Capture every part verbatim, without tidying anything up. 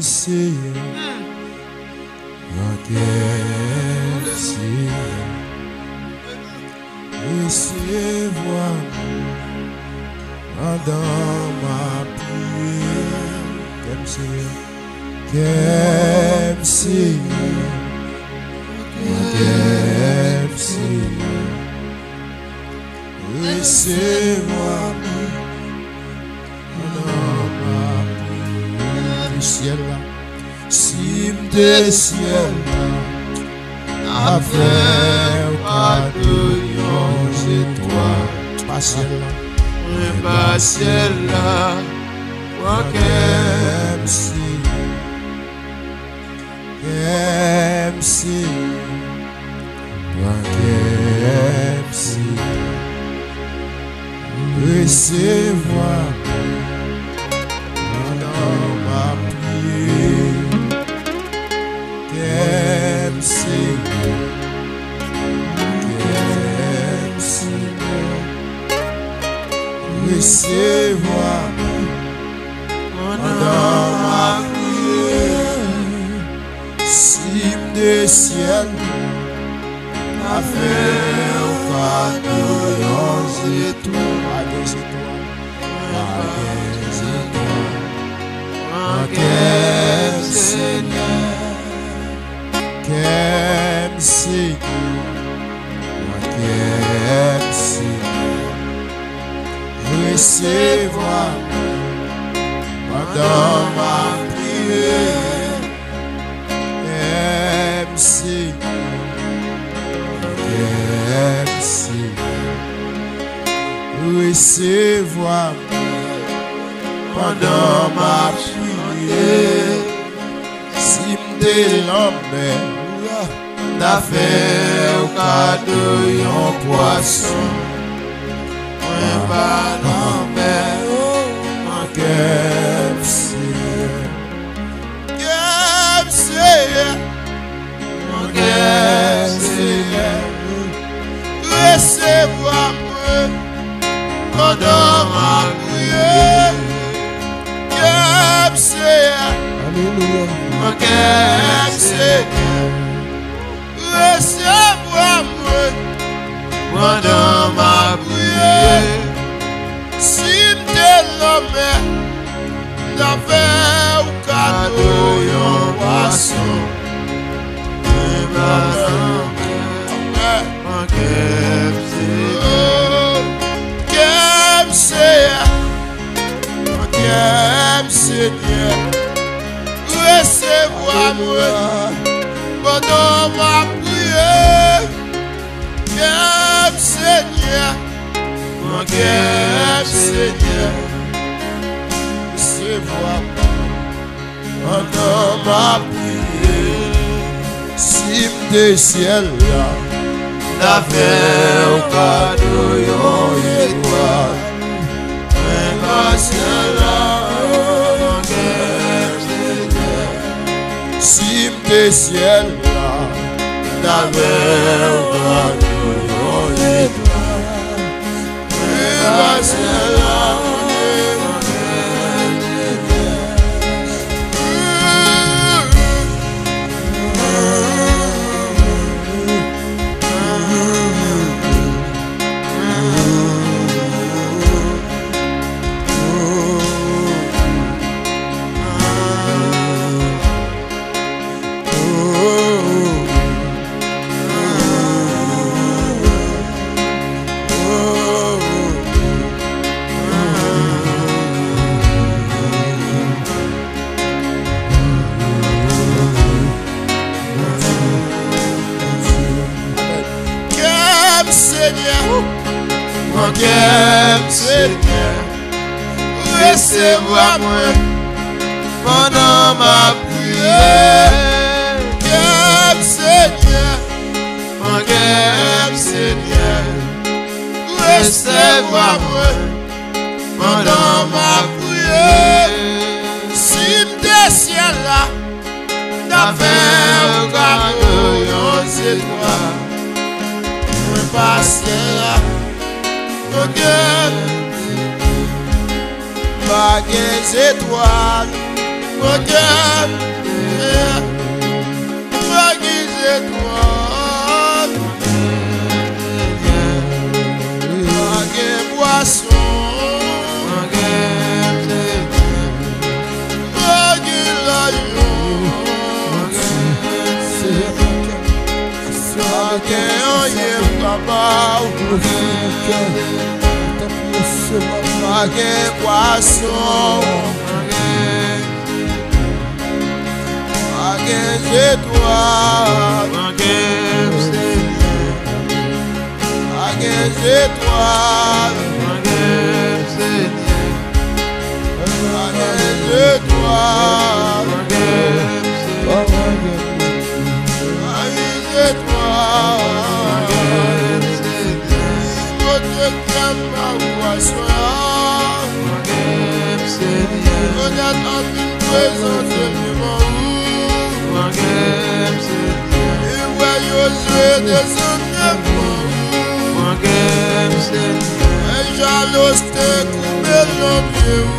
Seyè, nan kè m, Seyè, resevwa m pandan m ap priye. Kè m, Seyè, kè m, Seyè, nan kè m, Seyè, resevwa m pandan m ap priye. Nan syèl la. Si m te syèl la, m ap fè w kado yon zetwal. Pa syèl la. Mwen pa syèl la, pran kè m, Seyè. Kè m, Seyè. Pran kè m, Seyè. Resevwa m pandan m ap priye. Kè m, Seyè. Kè m, Seyè. Resevwa m pandan m ap priye. Si m te syèl, m ap fè w kado yon zetwal. Pa gen zetwal, pa gen zetwal nan kè m, Senyè. Kè m, Senyè, nan kè m, Senyè. Resevwa m pandan m ap priye. Kè m, Senyè, kè m, Senyè, resevwa m pandan m ap priye. Si m te lanmè, m ta fè w kado yon pwason. Mwen pa lanmè, nan kè m, Senyè. Kè m, Senyè, nan kè m, Senyè, resevwa mwen pandan m ap priye. Kè m, Senyè, alelouya, nan kè m, Senyè, resevwa mwen pandan m ap priye. Si m te lanmè, m ta fè w kado yon pwason. Mwen pa lanmè, nan kè m, Senyè. Kè m, Senyè, nan kè m, Senyè, resevwa mwen pandan m ap priye. Kè m, Senyè, nan kè m, Senyè, resevwa mwen pandan m ap priye. Si m te syèl la, m ta fè w kado yon etwal. Mwen pa syèl la, nan kè m, Senyè. Si m te syèl la, m ta fè w kado yon etwal. Mwen pa syèl la, nan kè m, Senyè. Kè m, Senyè, nan kè m, Senyè, resevwa mwen pandan m ap priye. Kè m, Senyè, nan kè m, Senyè, resevwa mwen pandan m ap priye. Si m te syèl la, m ta fè w kado yon zetwal. Mwen pa syèl la, nan kè m, pa gen zetwal, m Mwen ki se twa. Pa gen bwason. Pa gen lajan. Pa gen anyen, papa. Pa gen bwason. Pa gen zetwal. Pa gen zetwal. Pa gen zetwal. Pa gen zetwal. Pote kè m ba ou aswè a. Mwen gen m Senyè. Yo dat an vin prezante devan ou. Mwen gen m Senyè. E wè Jozye desann devan ou. Mwen gen m Senyè. E Jalos te koube nan pye ou.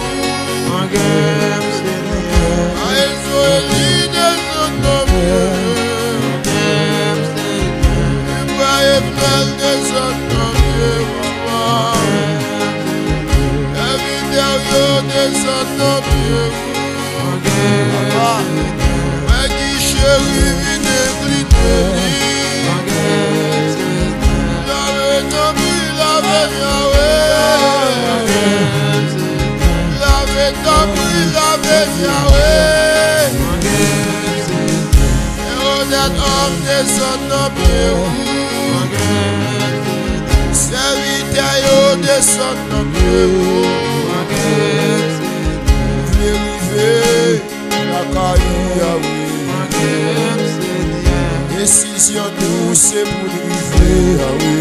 Mwen gen m Senyè. A Ezo e li desann nan pye ou. Mwen gen m Senyè. E wè Efnèl desann nan pye ou. Sèvitè w yo desann nan pye ou. Papa, mwen ki cheri vin enkline li. Lave tanpri, lave Yawe. Lave tanpri, lave Yawe. Erodat òm desann nan pye ou. Sèvitè yo desann nan pye ou. Vle rive lakay ou, Yawe. Desizyon nou se pou n rive, Yawe.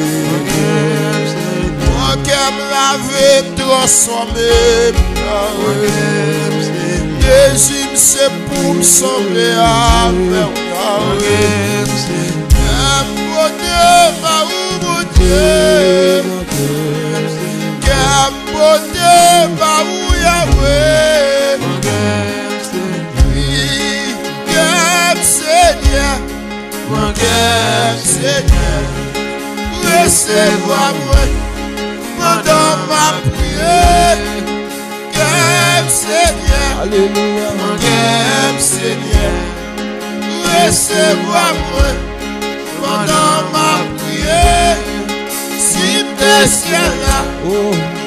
Pran kè m lave m, transfòme m, Yawe. Dezi m se pou m sanble avè w, Yawe. Kè m pote ba ou, Bondye. Kè m pote ba ou, Yawe. Wi, kè m, Senyè. Mwen kè m, Senyè. Resevwa mwen pandan m ap priye. Kè m, Senyè. Alelouya. Mwen kè m, Senyè. Resevwa mwen pandan m ap priye. Si m te syèl la, m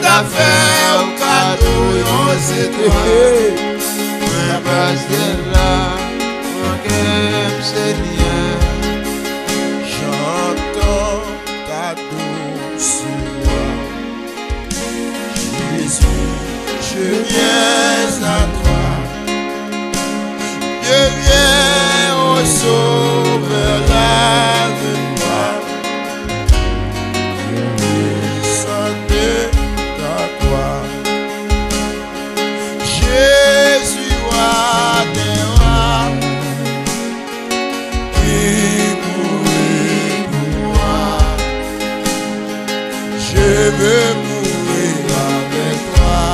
ta fè w kado yon zetwal. Mwen pa syèl la, mwen kè m, Senyè. Chantons ta douce voix. Jésus, je viens à toi. Je viens au Sauveur, lave-moi. Je veux chanter ta gloire. Jésus, roi des rois. Qui mourut pour moi. Je veux mourir avec toi.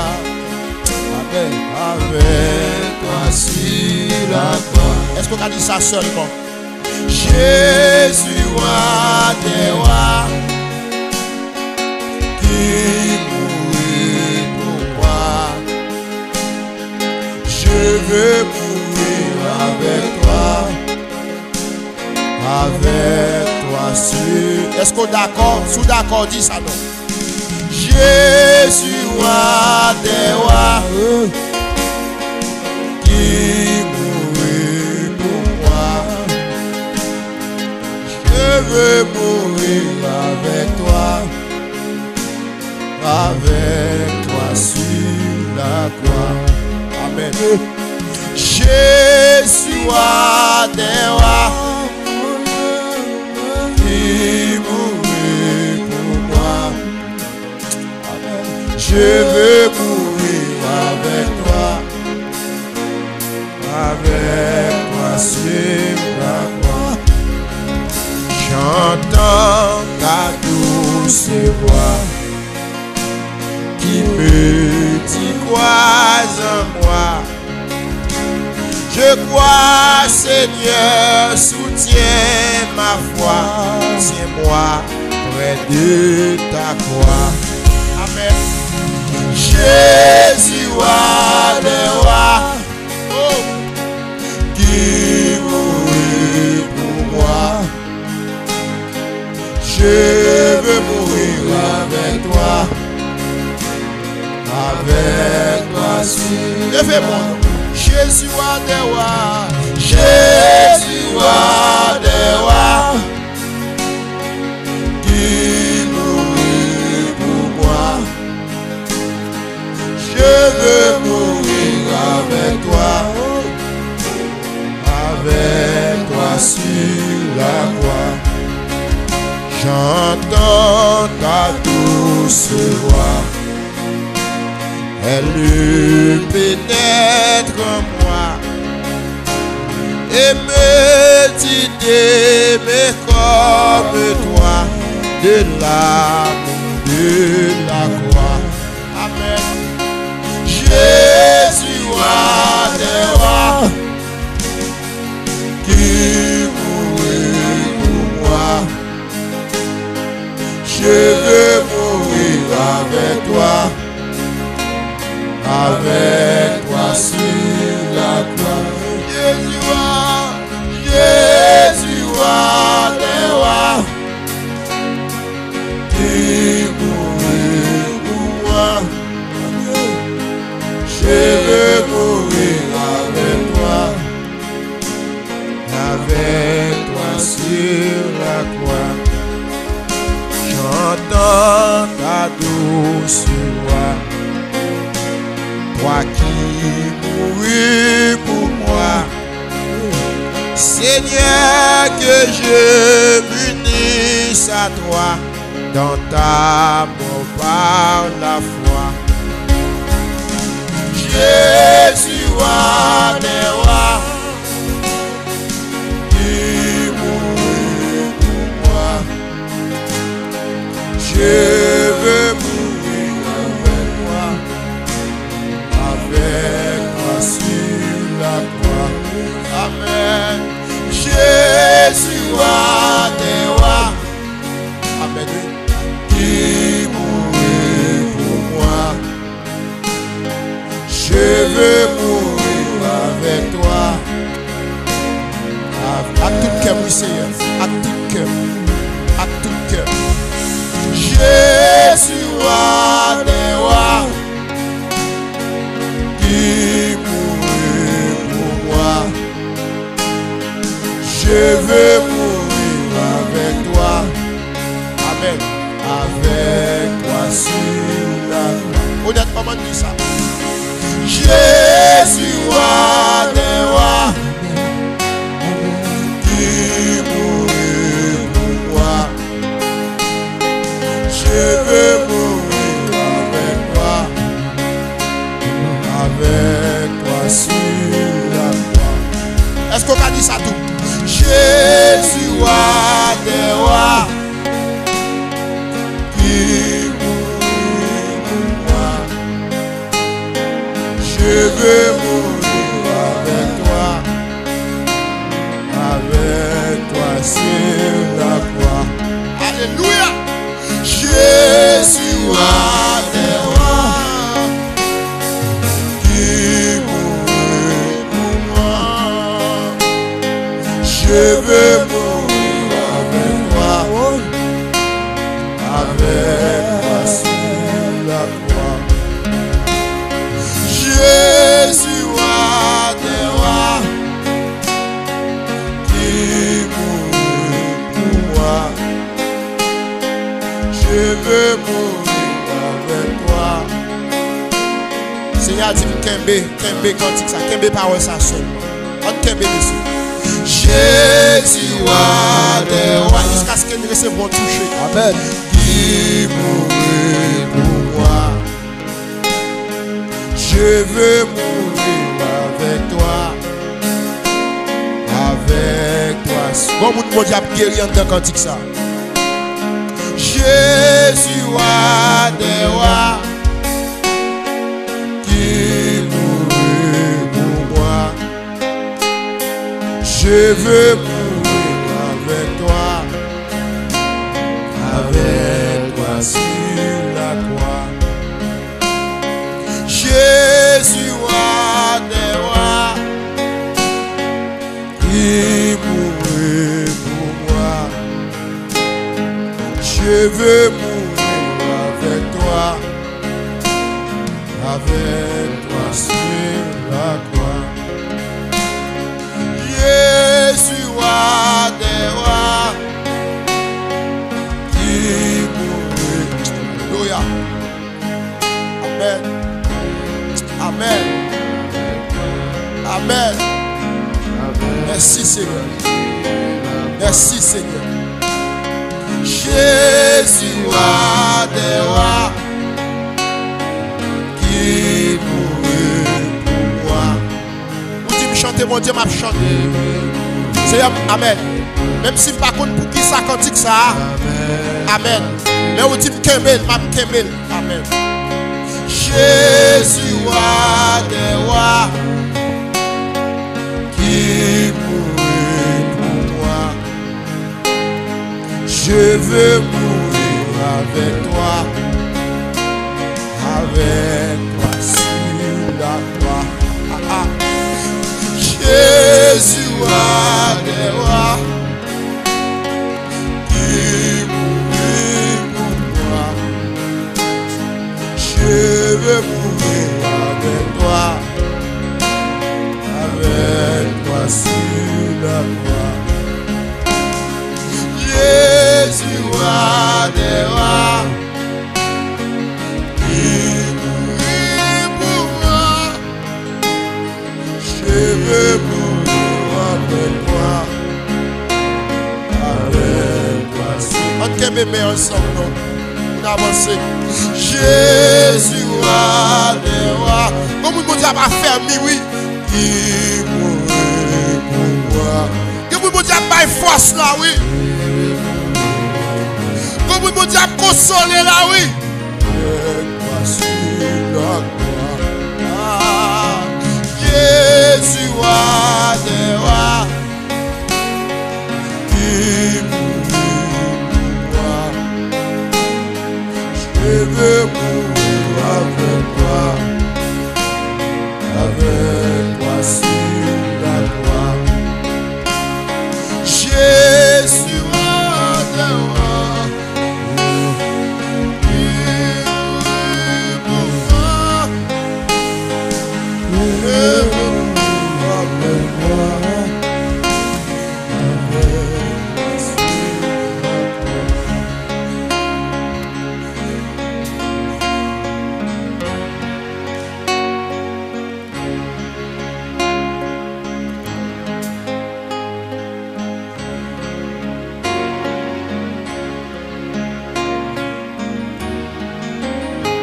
Amen. Avec toi sur la croix. Èske w ka di sa sèlman? Jésus, roi des rois, qui mourut pour moi. Je veux mourir avec toi, avec toi sur. Èske w dakò? Si w dakò, di sa non. Jésus, roi des rois, qui mourut pour moi. Je veux mourir avec toi, avec toi sur la croix. Amen. Jésus, roi des rois, qui mourut pour moi. Je veux mourir avec toi, avec toi sur la croix. J'entends ta douce voix qui me dit: crois en moi. Je crois, Seigneur, soutiens ma foi, tiens-moi près de ta croix. Amen. Jésus, roi des rois, oh, qui mourut pour moi. Je veux mourir avec toi, avec toi sur. Levez-moi. Jésus, roi des rois, Jésus, roi des rois, qui mourut pour moi. Je veux mourir avec toi, avec toi sur la croix. J'entends ta douce voix, elle pénètre en moi et me dit d'aimer comme toi, de l'amour de la croix. Amen. Jésus, roi des rois, qui mourut pour moi. Je veux mourir avec toi, avec toi sur la croix. Jésus, roi, Jésus, roi des rois, qui mourut pour moi. Je veux mourir avec toi, avec toi sur la croix. J'entends ta douce voix, toi qui mourus pour moi. Seigneur, que je m'unisse à toi dans ta mort par la foi. Jésus, roi des rois, qui mourut pour moi. Je veux mourir avec toi, avec toi sur la croix. Amen. Jésus, roi des rois. Amen, oui. Qui mourut pour moi. Je veux mourir avec toi. Ak tout kè m, wi, Seyè. Ak tout kè m. Ak tout kè m. Jésus, roi des rois, qui mourut pour moi. Je veux mourir avec toi. Amen. Avec toi sur la croix. Onètman, ann di sa. Jésus, roi des rois, qui mourut pour moi. Je veux mourir avec toi, avec toi sur la croix. Èske w ka di sa tou? Jésus, roi des rois, qui mourut pour moi. Je veux mourir avec toi, avec toi sur la croix. Alléluia. Jésus, roi des rois, qui mourut pour moi. Je veux mourir avec toi, avec toi sur la croix. Jésus, roi des rois, qui mourut pour moi. Je veux mourir avec toi. Senyè a di m kenbe, kenbe kantik sa, kenbe pawòl sa sèlman. Ann kenbe, mesye. Jésus, roi des rois, jiskaske n resevwa yon touche. Amen. Qui mourut pour moi. Je veux mourir avec toi, avec toi. Bon, moun, Bondye ap geri anndan kantik sa. Jésus, roi des rois, qui mourut pour moi. Je veux mourir avec toi, avec toi sur la croix. Jésus, roi des rois, qui mourut pour moi. Je veux mourir avec toi, avec toi sur la croix. Jésus, roi des rois, qui mourut. Alléluia. Amen. Amen. Amen. Mèsi, Senyè. Mèsi, Senyè. Jésus, roi des rois, qui mourut pour moi. Ou di m chante, Bondye, m ap chante. Seyè m, amèn. Menm si m pa konn poukisa kantik sa a, amèn. Men ou di m kenbe l, m ap kenbe l. Amèn. Jésus, roi des rois, qui mourut pour moi. Je veux mourir avec toi, avec toi sur la croix. Ah, ah. Jésus, roi des rois, qui mourut pour moi. Je veux mourir avec toi, avec toi sur la croix. Jésus, roi des rois, qui mourut pour moi. Je veux mourir avec toi, avec toi. Ann kenbe men ansanm non. Ann avanse. Jésus, roi des rois. Gon moun Bondye ap afèmi, wi. Qui mourut pour moi. Gen moun Bondye ap bay fòs la, wi. Gen moun Bondye ap konsole la, wi. Avec toi sur la croix. Ah, Jésus, roi des rois, qui mourut pour moi. Je veux mourir avec toi, avec toi sur la croix. Jésus, roi des rois,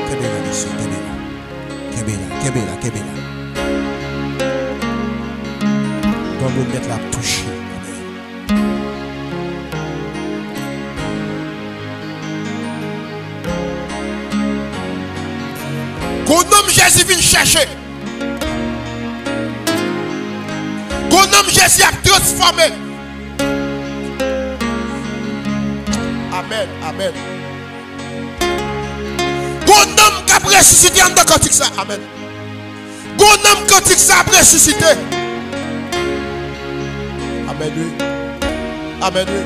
Kenbe la, mesye, kenbe la. Kenbe la, kenbe la, kenbe la. Granmoun Mèt la ap touche. Gon nonm Jezi vin chèche. Gon nonm Jezi ap transfòme. Amèn, amèn. Gon nonm k ap resisite anndan kantik sa. Amèn. Gon nonm kantik sa ap resisite. Amèn, wi. Amèn, wi.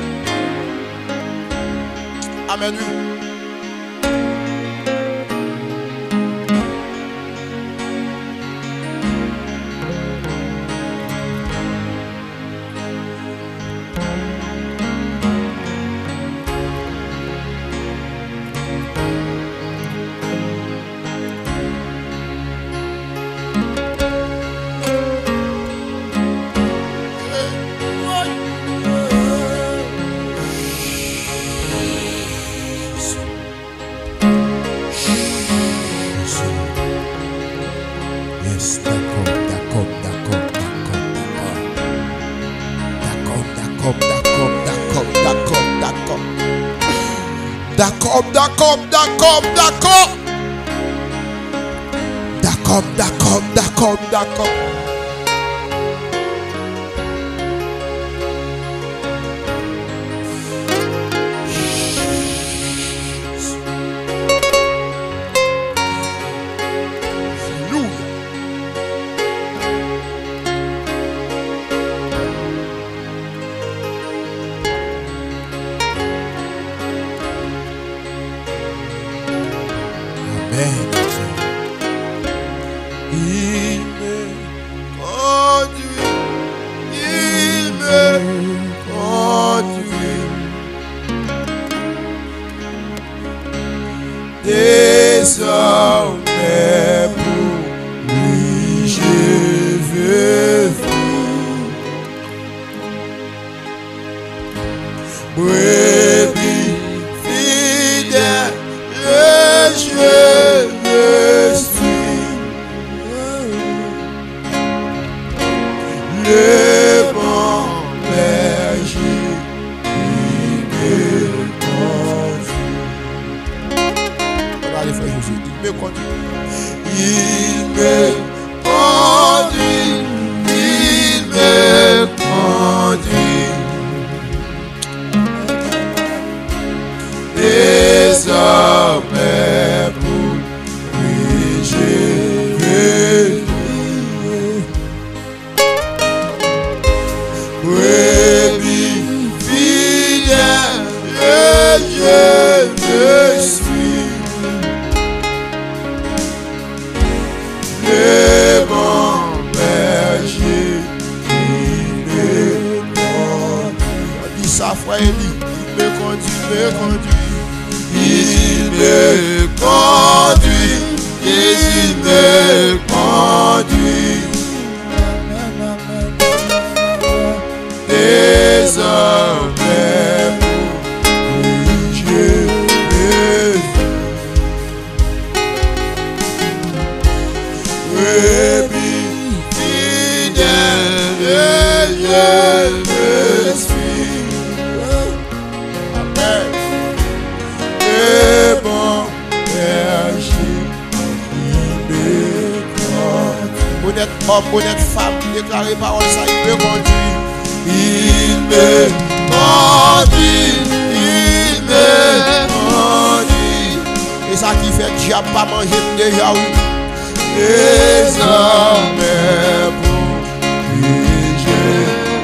Amèn, wi. Yes, dakò, dakò, dakò, dakò, dakò. Dakò, dakò, dakò, dakò, dakò, dakò. Dakò, dakò, dakò, dakò. Dakò, dakò, dakò, dakò. Le bon berger qui me conduit. On va aller, frère José. Il me conduit. Il me conduit. Il me conduit. Désormais pour lui je vais. Brebis fidèle, je me suis. Le bon berger qui me conduit. Di sa, frè Eli, il me conduit, me conduit. Il me conduit, il me conduit. Désormais pour lui je vais. Brebis fidèle, je me suis. Amen. Le bon berger qui me conduit. Onèt òm, onèt fanm, deklare pawòl sa, il me conduit. Il me conduit, il me conduit. E sa ki fè dyab pa manje m deja, wi. Désormais pour lui je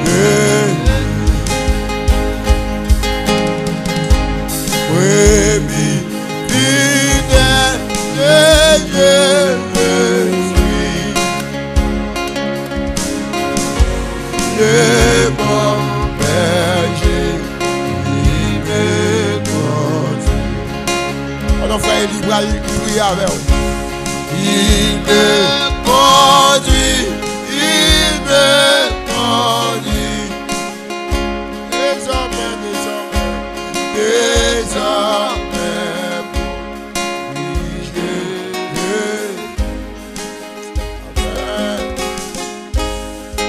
vais. Brebis fidèle, je me suis. Le bon berger qui me conduit. Pandan frè Eli pral priye avè w. Il me conduit, il me conduit. Désormais, désormais, désormais, pour lui je vais. Amen.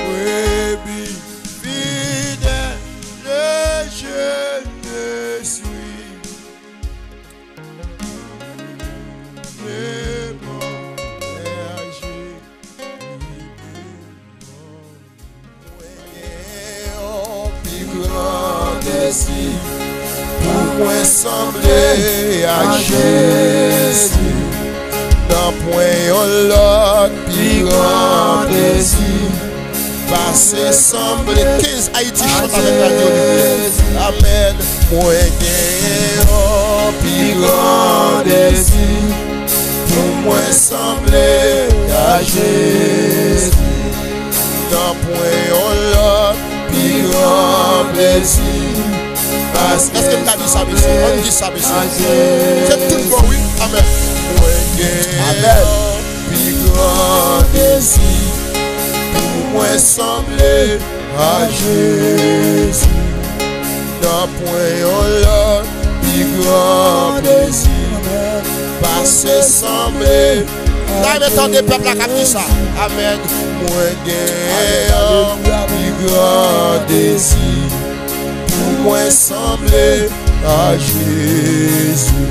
Brebis fidèle, je suis. Le bon berger. Mwen gen yon pi gran dezi pou mwen sanble ak Jezi. Nanpwen yon lòt pi gran dezi pase sanble. Kenz Ayiti chante avèk radyo li. Amèn. Mwen gen yon pi gran dezi pou mwen sanble a Jezi. Nanpwen yon lòt pi gran plezi. Èske n ka di sa, mesye? Ann di sa, mesye. Se tout bon, wi. Amèn. Mwen gen yon pi gran dezi pou mwen sanble a Jezi. Nanpwen yon lòt pi gran plezi pase sanble. N a renmen tande pèp la k ap di sa. Amèn. Mwen gen yon pi gran dezi pou mwen sanble a Jezi.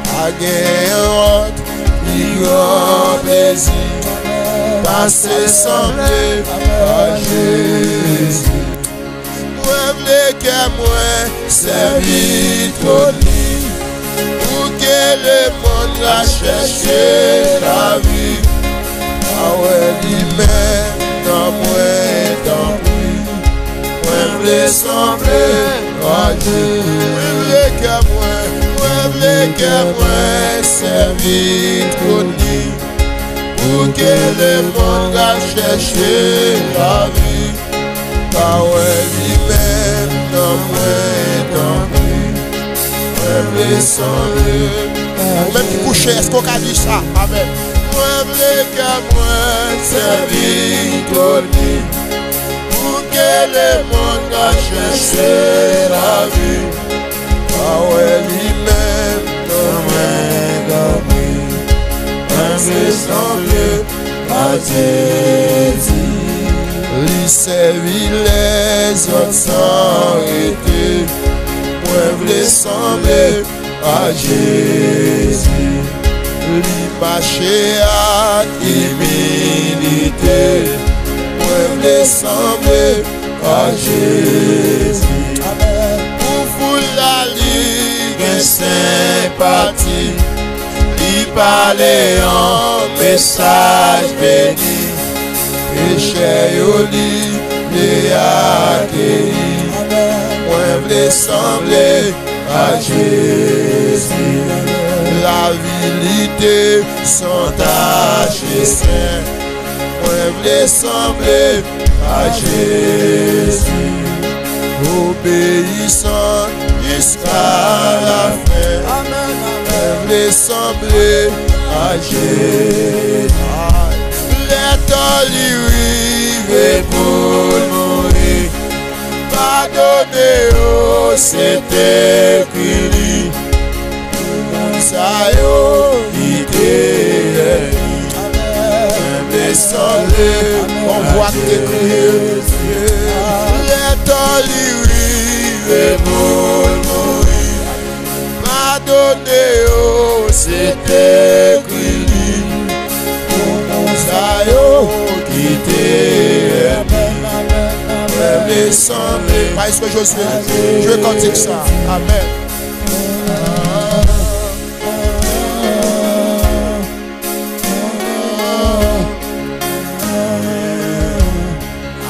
Pa gen yon lòt pi gran plezi pase sanble a Jezi. Mwen vle kè mwen sèvi twòn li, pou ke lemonn ka chèche lavi. Pawòl li menm nan mwen, tanpri. Mwen vle sanble a Jezi. Mwen vle kè mwen, mwen vle kè mwen sèvi twòn li, pou ke lemonn ka chèche lavi. Pawòl li menm nan mwen, tanpri. Mwen vle sanble. Ou menm ki kouche, èske w ka di sa? Amèn. Mwen vle kè mwen sèvi twòn li, pou ke lemonn ka chèche lavi. Pawòl li menm nan mwen, tanpri. Mwen vle sanble a Jezi. Li Sèvi lèzòt san rete, mwen vle sanble a Jezi. Li mache ak imilite, mwen vle sanble a Jezi. Pou foul la li gen senpati, li pale yon mesaj beni. Pechè yo li vle akeyi. Mwen vle sanble a Jezi. Lavi li te san tach e sen. Mwen vle sanble a Jezi. Obeyisan jiska lafen. Mwen vle sanble a Jezi. Lè tan li rive pou l mouri, padone yo, se te ekri li. Pou moun sa yo ki te ènmi, mwen vle sanble. Yon vwa ki te kriye. Lè tan li rive pou l mouri, padone yo, se te ekri li. Pou moun sa yo ki te ènmi, mwen vle sanble. Maestro Josué, jwe kantik sa. Amèn.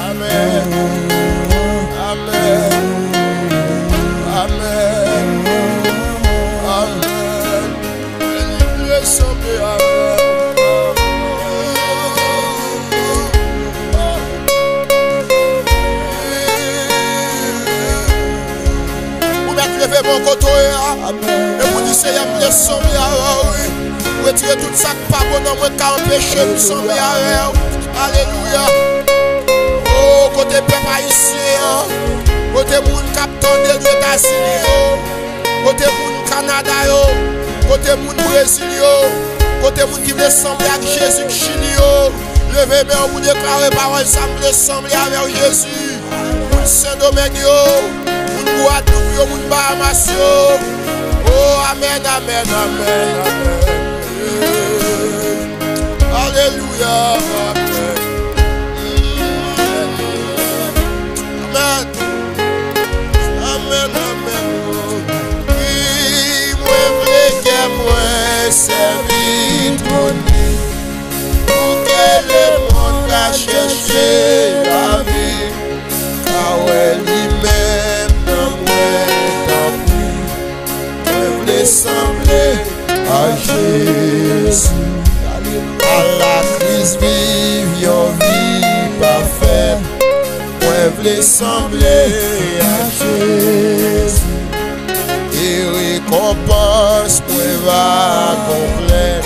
Amèn. Amèn. Amèn. Amèn. Li vle sanble avè w. Ou mèt leve men w kote w ye a. Amèn. Epi w di, Seyè, m vle sanble avè w, wi. Retire tout sa k pa bon nan mwen k ka anpeche m sanble avè w. Alelouya. O, kote pèp ayisyen an? Kote moun k ap tande nou Etazini yo? Kote moun Kanada yo? Kote moun Brezil yo? Kote moun ki vle sanble ak Jezi k Chili yo? Leve men w pou deklare pawòl sa, m vle sanble avè w, Jezi. Moun Sendomeng yo, moun Gwadloup yo, moun Bahamas yo. O, amèn, amèn, amèn, amèn. Alelouya, amèn. Amèn. Amèn, amèn. Wi, mwen vle kè mwen sèvi twòn li. Pou ke lemonn ka chèche lavi, ka wè li menm nan mwen, tanpri. Mwen vle sanble a Jezi. Ala Kris viv yon vi pafè. Mwen vle sanble a Jezi. E rekonpans mwen va konplèt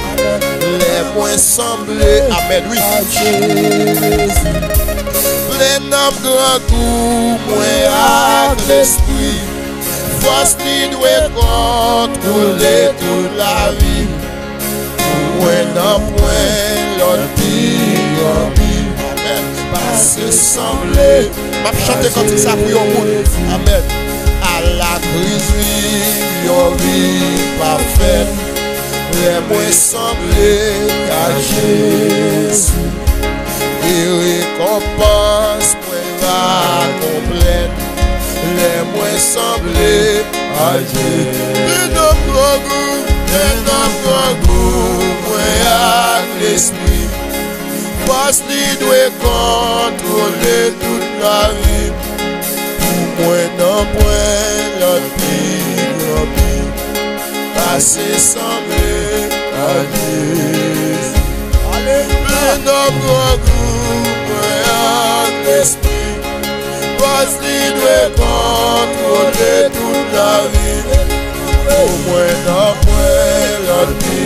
lè mwen sanble, amèn, wi, a Jezi. Plen nanm, grangou mwen ak lespri. Fòs li dwe kontwole tout lavi. Pou mwen nanpwen lòt pi gran bi. Amèn. Pase sanble. M ap chante kantik sa pou yon moun. Amèn. Ala Kris viv yon vi pafèt. Lè mwen sanble a Jezi. E rekonpans mwen va konplèt lè mwen sanble a Jezi. Plen nanm, grangou, plen nanm, grangou mwen ak lespri. Fòs li dwe kontwole tout lavi. Pou mwen nanpwen lòt pi gran bi. Pase sanble a Jezi. Alelouya. Plen nanm, grangou mwen ak lespri. Fòs li dwe kontwole tout lavi. Pou mwen nanpwen lòt pi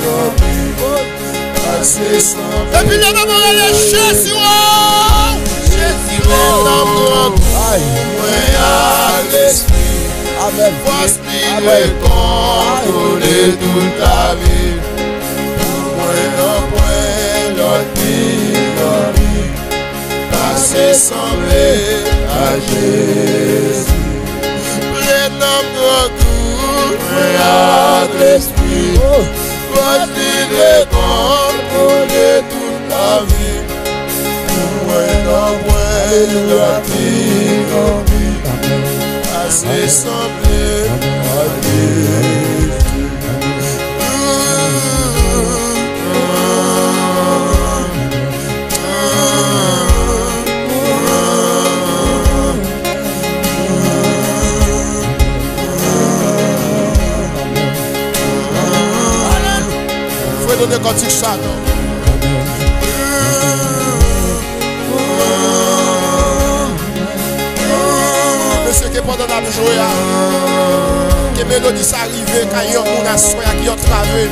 gran bi. Pase sanble. Epi lè mwen rele Jezi, o Jezi, o. Plen nanm, grangou mwen ak lespri. Amèn. Fòs li dwe kontwole tout lavi. Pou mwen nanpwen lòt pi gran bi. Pase Sanble a Jezi. Plen nan grangou mwen ak Lespri. Fòs li dwe kontwole tout lavi. Pou mwen nan mwen la ki anvi. Ase sanble a Jezi. Fredone kòtik sa non. Mesye, ke pandan n ap jwe a, ke melodi sa rive kay yon moun aswè a ki antrave.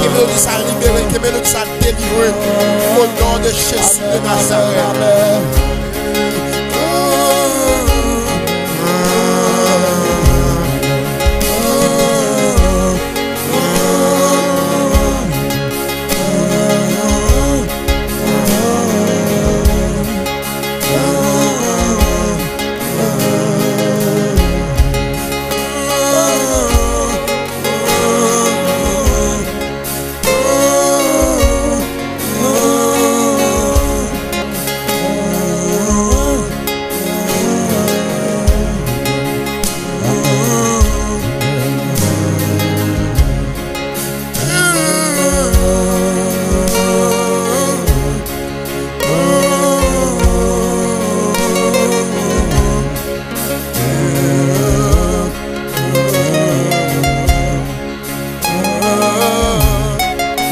Ke melodi sa libere, ke melodi sa delivre. Au nom de Jésus de Nazareth.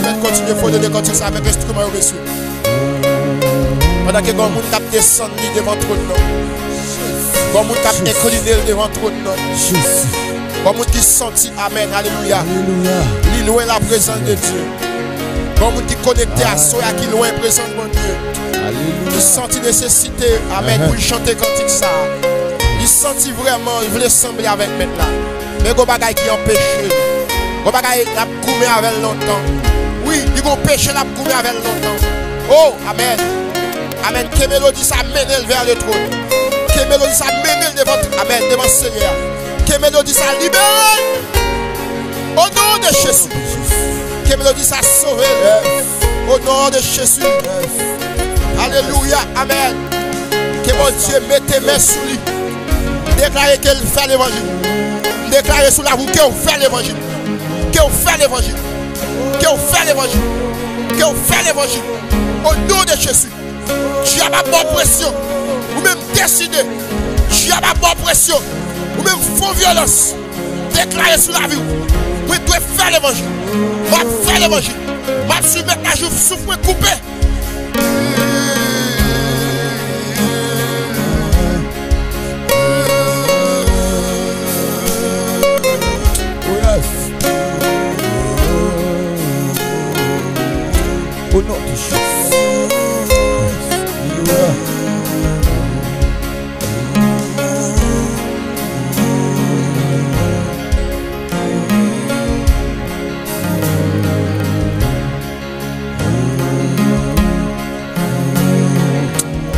Mèt kontinye fredone kòtik sa avèk enstriman yo, mesye. Pandan ke gen moun k ap desann li devan twòn nan. Gen moun k ap enkline l devan twòn nan. Gen moun ki santi, amèn, alelouya, li lwen laprezans de Dye. Gen moun ki konekte aswè a, ki lwen prezans Bondye. Ki santi nesesite, amèn, pou l chante kantik sa. Li santi vrèman l vle sanble avèk Mèt la. Men gon bagay ki anpeche l. Gon bagay l ap goumen avè l lontan. Wi, li gon peche l ap goumen avè l lontan. O, amèn. Amèn. Ke melodi sa mennen l vè le twòn. Ke melodi sa mennen l devan, amèn, devan Senyè a. Ke melodi sa libere l. O non de Jezi. Ke melodi sa sove l. O non de Jezi. Alelouya. Amèn. Ke Bondye mete men sou li. Deklare ke l fè levanjil. Deklare sou lavi w ke w fè levanjil. Ke w fè levanjil. Ke w fè levanjil. Ke w fè levanjil. O non de Jezi. Dyab ap ba w presyon. Ou menm deside. Dyab ap ba w presyon. Ou menm fè yon vyolans. Deklare sou lavi w. Mwen dwe fè levanjil. M ap fè levanjil. M ap swiv Mèt la jouk souf mwen koupe. Oh yes. Au nom de Jésus. Alelouya.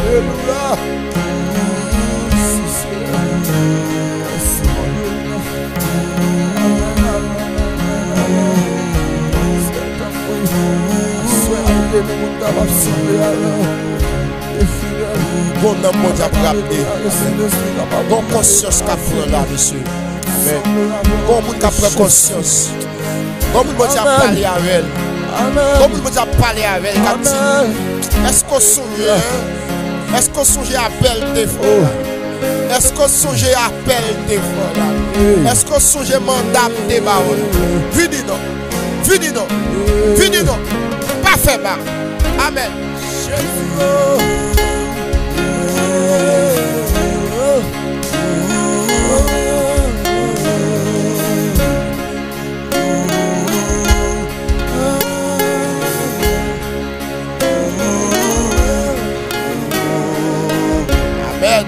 Alelouya. Mèsi, Senyè. Mèsi, Bondye. Amèn, amèn, amèn, amèn, amèn. Sèl tanpri. Aswè a, ede nou moun k ap sanble avè w. E fidèl. Gon nanm Bondye ap raple. Gon konsyans k ap pran la, mesye. Amèn. Gon moun k ap pran konsyans. Gon moun Bondye ap pale avè l. Gon moun Bondye ap pale avè l, k ap di, èske w sonje, èske w sonje apèl m te fè w la? Èske w sonje apèl m te fè w la? Èske w sonje manda m te ba w la? Vini non. Vini non. Vini non. Pa fè bak. Amèn. Amèn.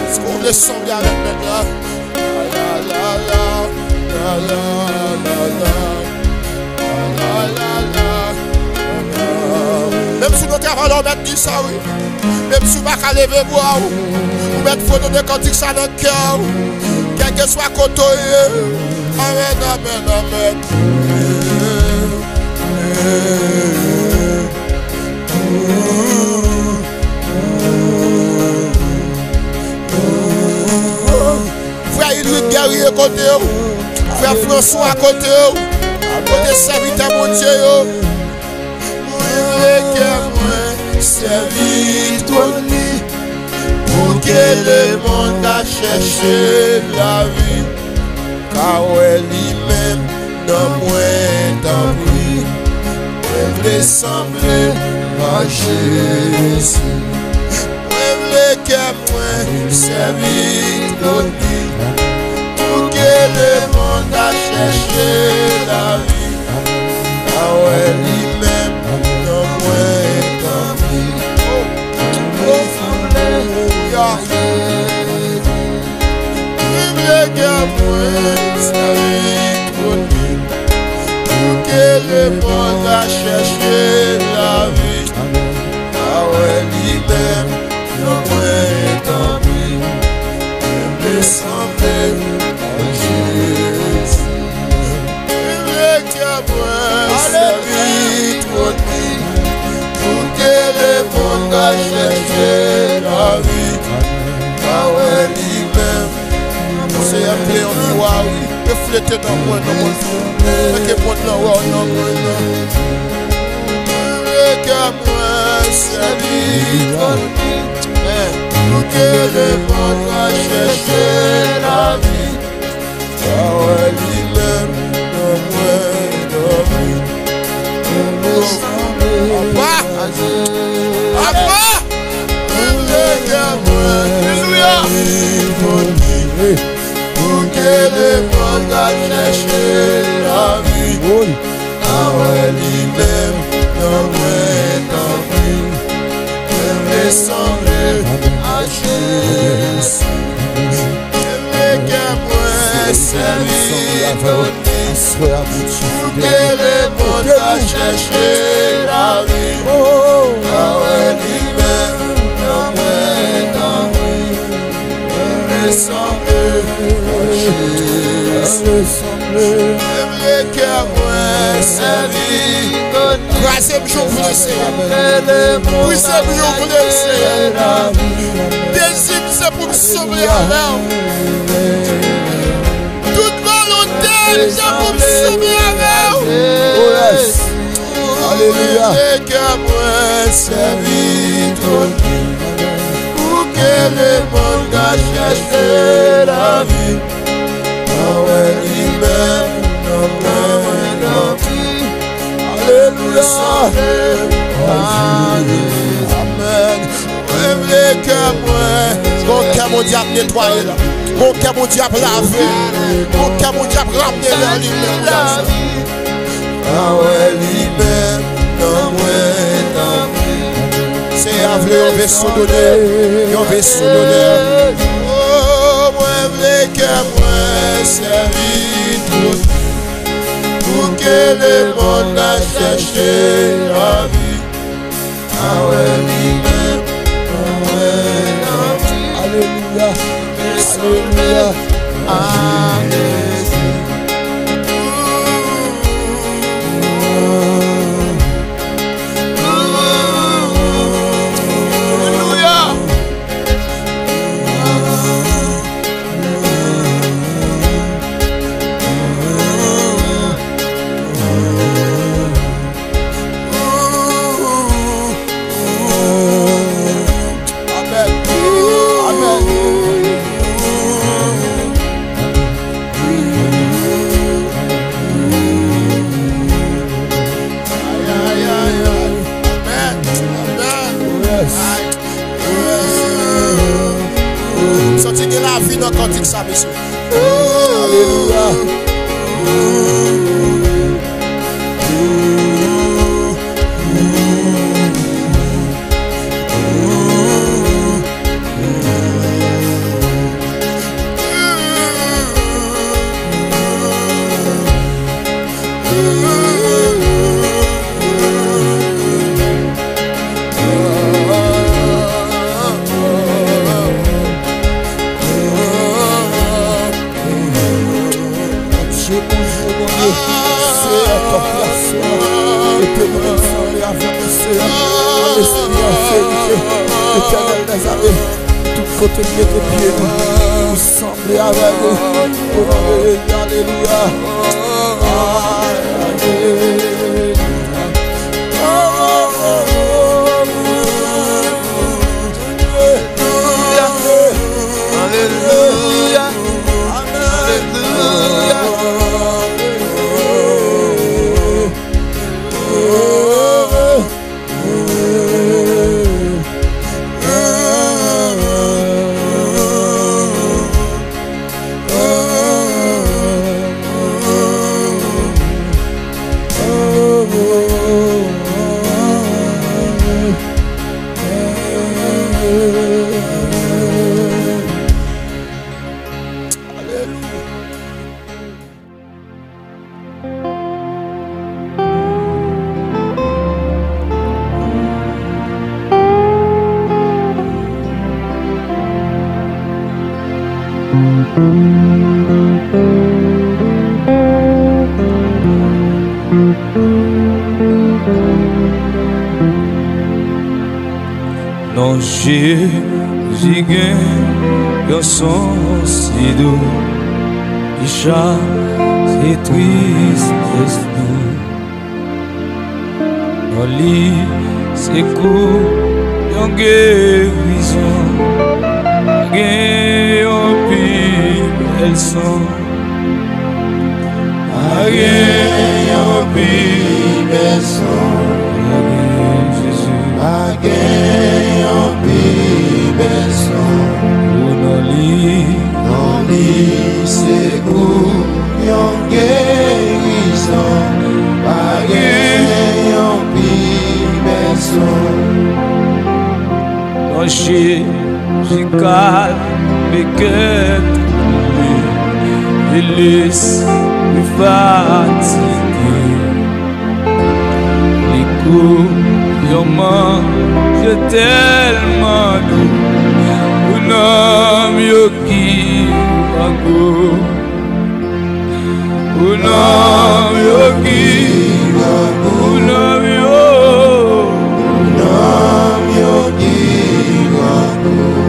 Èske w vle sanble avèk Mèt la? La, la, la, la. Di sa wi. Menm si w pa ka leve bra w, ou mèt fredone kantik sa nan kè w. Kèlkeswa kote w ye. Amèn, amèn, amèn. Frè Hildrick Guerrier kote w? Frè François kote w? Kote sèvitè Bondye yo? Mwen vle kè mwen sèvi twòn li, pou ke lemonn ka chèche lavi, ka wè li menm nan mwen, tanpri. Mwen vle sanble a Jezi. Mwen vle kè mwen sèvi twòn li, pou ke lemonn ka chèche lavi, ka wè li menm nan mwen, tanpri. Alelouya. Mwen vle kè mwen sèvi twòn li, pou ke lemonn ka chèche lavi, ka wè li menm nan mwen, tanpri. Mwen vle sanble a Jezi. Mwen vle kè mwen sèvi twòn li, pou ke lemonn ka chèche lavi, ka wè li menm. Senyè, m vle yon miwa, wi. Reflete nan mwen, nan mwen. Fè ke mond lan wè w nan mwen, nan. Mwen vle kè mwen sèvi twòn li, pou ke lemonn ka chèche lavi, ka wè li menm nan mwen, nan mwen. Apa! Apa! Mwen vle kè mwen sèvi twòn li, pou ke lemonn ka chèche lavi, ka wè li menm nan mwen, tanpri. Mwen vle sanble a Jezi. Mwen vle kè mwen sèvi twòn li, pou ke lemonn ka chèche lavi, ka wè li menm nan mwen, tanpri. Mwen vle sanble a Jezi. Mwen vle kè mwen sèvi twòn li. Kraze m jan w vle, Senyè. Brize m jan w vle, Senyè. Dezi m se pou m sanble avè w. Tout volonte m se pou m sanble avè w. Oh yes. Alelouya. Mwen vle kè mwen sèvi twòn li, pou ke lemonn ka chèche lavi, ka wè li menm nan mwen, tanpri. Alelouya. Amèn. Mwen vle kè mwen, gon kè Bondye ap netwaye la. Gon kè Bondye ap lave. Gon kè Bondye ap ramne vè li menm. Ka wè li menm nan mwen, tanpri. Senyè vle yon veso donè, yon veso donè. Oh, mwen vle kè mwen sèvi twòn li, pou ke lemonn ka chèche lavi, ka wè li menm nan mwen, tanpri. Alelouya. Alelouya. Amèn. Amèn. Adorasyon'w, mete nou pou n sanble avèk ou, Seyè, an lespri, an verite, Letènèl dèzame, tout kote n mete pye nou, pou n sanble avèk ou, o non de Jezi, alelouya. Alelouya. Alelouya. Alelouya. Non Jezi gen yon son si dou ki chase tristès nou. Non li se kou yon gerizon, pa gen yon pi bèl son. Pa gen yon pi bèl son. Pa gen Jezi. Pa gen yon pi bèl son. O non li. Non li se kou yon gerizon. Pa gen yon pi bèl son. Non Jezi kalme kè twoube e lespri fatige. Li kou yon manje tèlman dou pou nanm yo ki grangou. Pou nanm yo ki grangou. Pou nanm yo. Pou nanm yo ki grangou.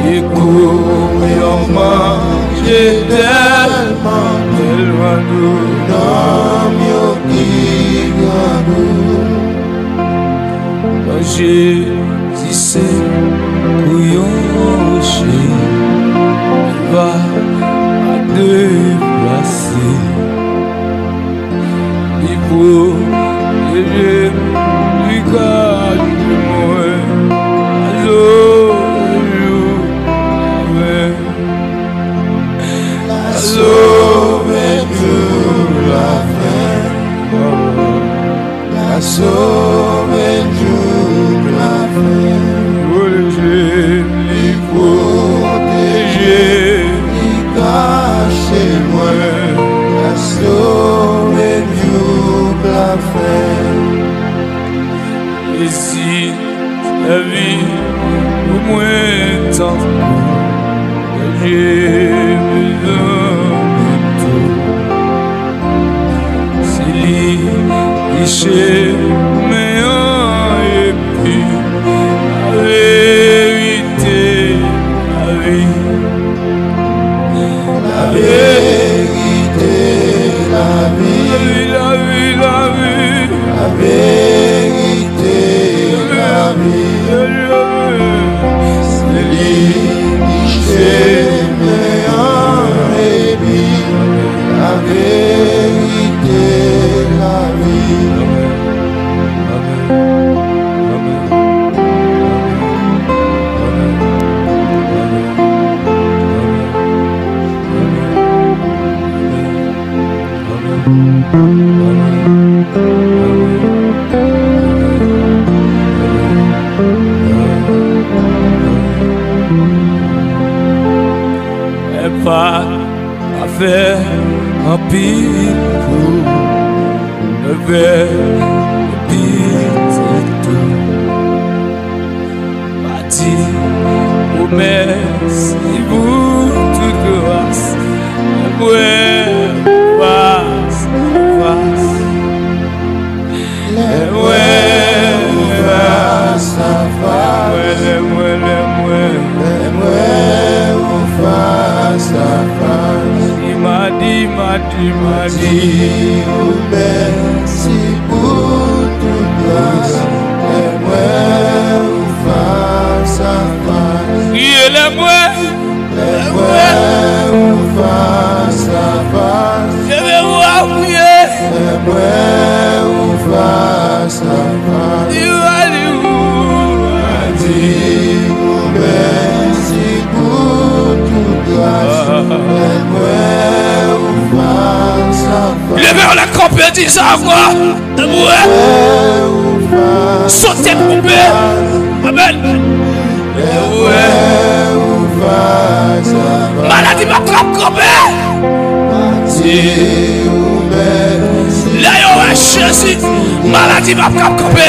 Li kou yon manje tèlman, tèlman dou. Pou nanm yo ki grangou. Manje Jezi se kou yon woche ki pa deplase. Li pwoteje m, li kache mwen, a zo jou lafen. A zo jou lafen. L ap sove jouk lafen. Li pwoteje m, li pwoteje m, li kache mwen. L ap sove m jouk lafen. Jezi sèvi pou mwen tankou Jezi zanmi tou. Se li ki chemen an epi laverite, lavi. Laverite, lavi. Lavi, lavi, lavi. Laverite, lavi. Se li ki chemen an epi laverite, lavi. Epa pa fè anpil pou leve piti tou. Pa di ou mèsi pou tout gras. Mwen pa Di ou mèsi pou tout gras, lè m wè ou fas a fas. Priye lè m wè. Lè m wè ou fas a fas. Leve vwa w priye. Lè m wè ou fas a fas. Di ou, di ou. Di ou mèsi pou tout gras. Lè m wè ou fas a fas. Leve w la kanpe, di sa ankò. Lè m wè. Sote koupe. Amèn. Lè m wè ou fas a fas. Maladi p ap trap kanpe. Di ou mèsi. Lè yo wè Jezi, maladi p ap kab kanpe,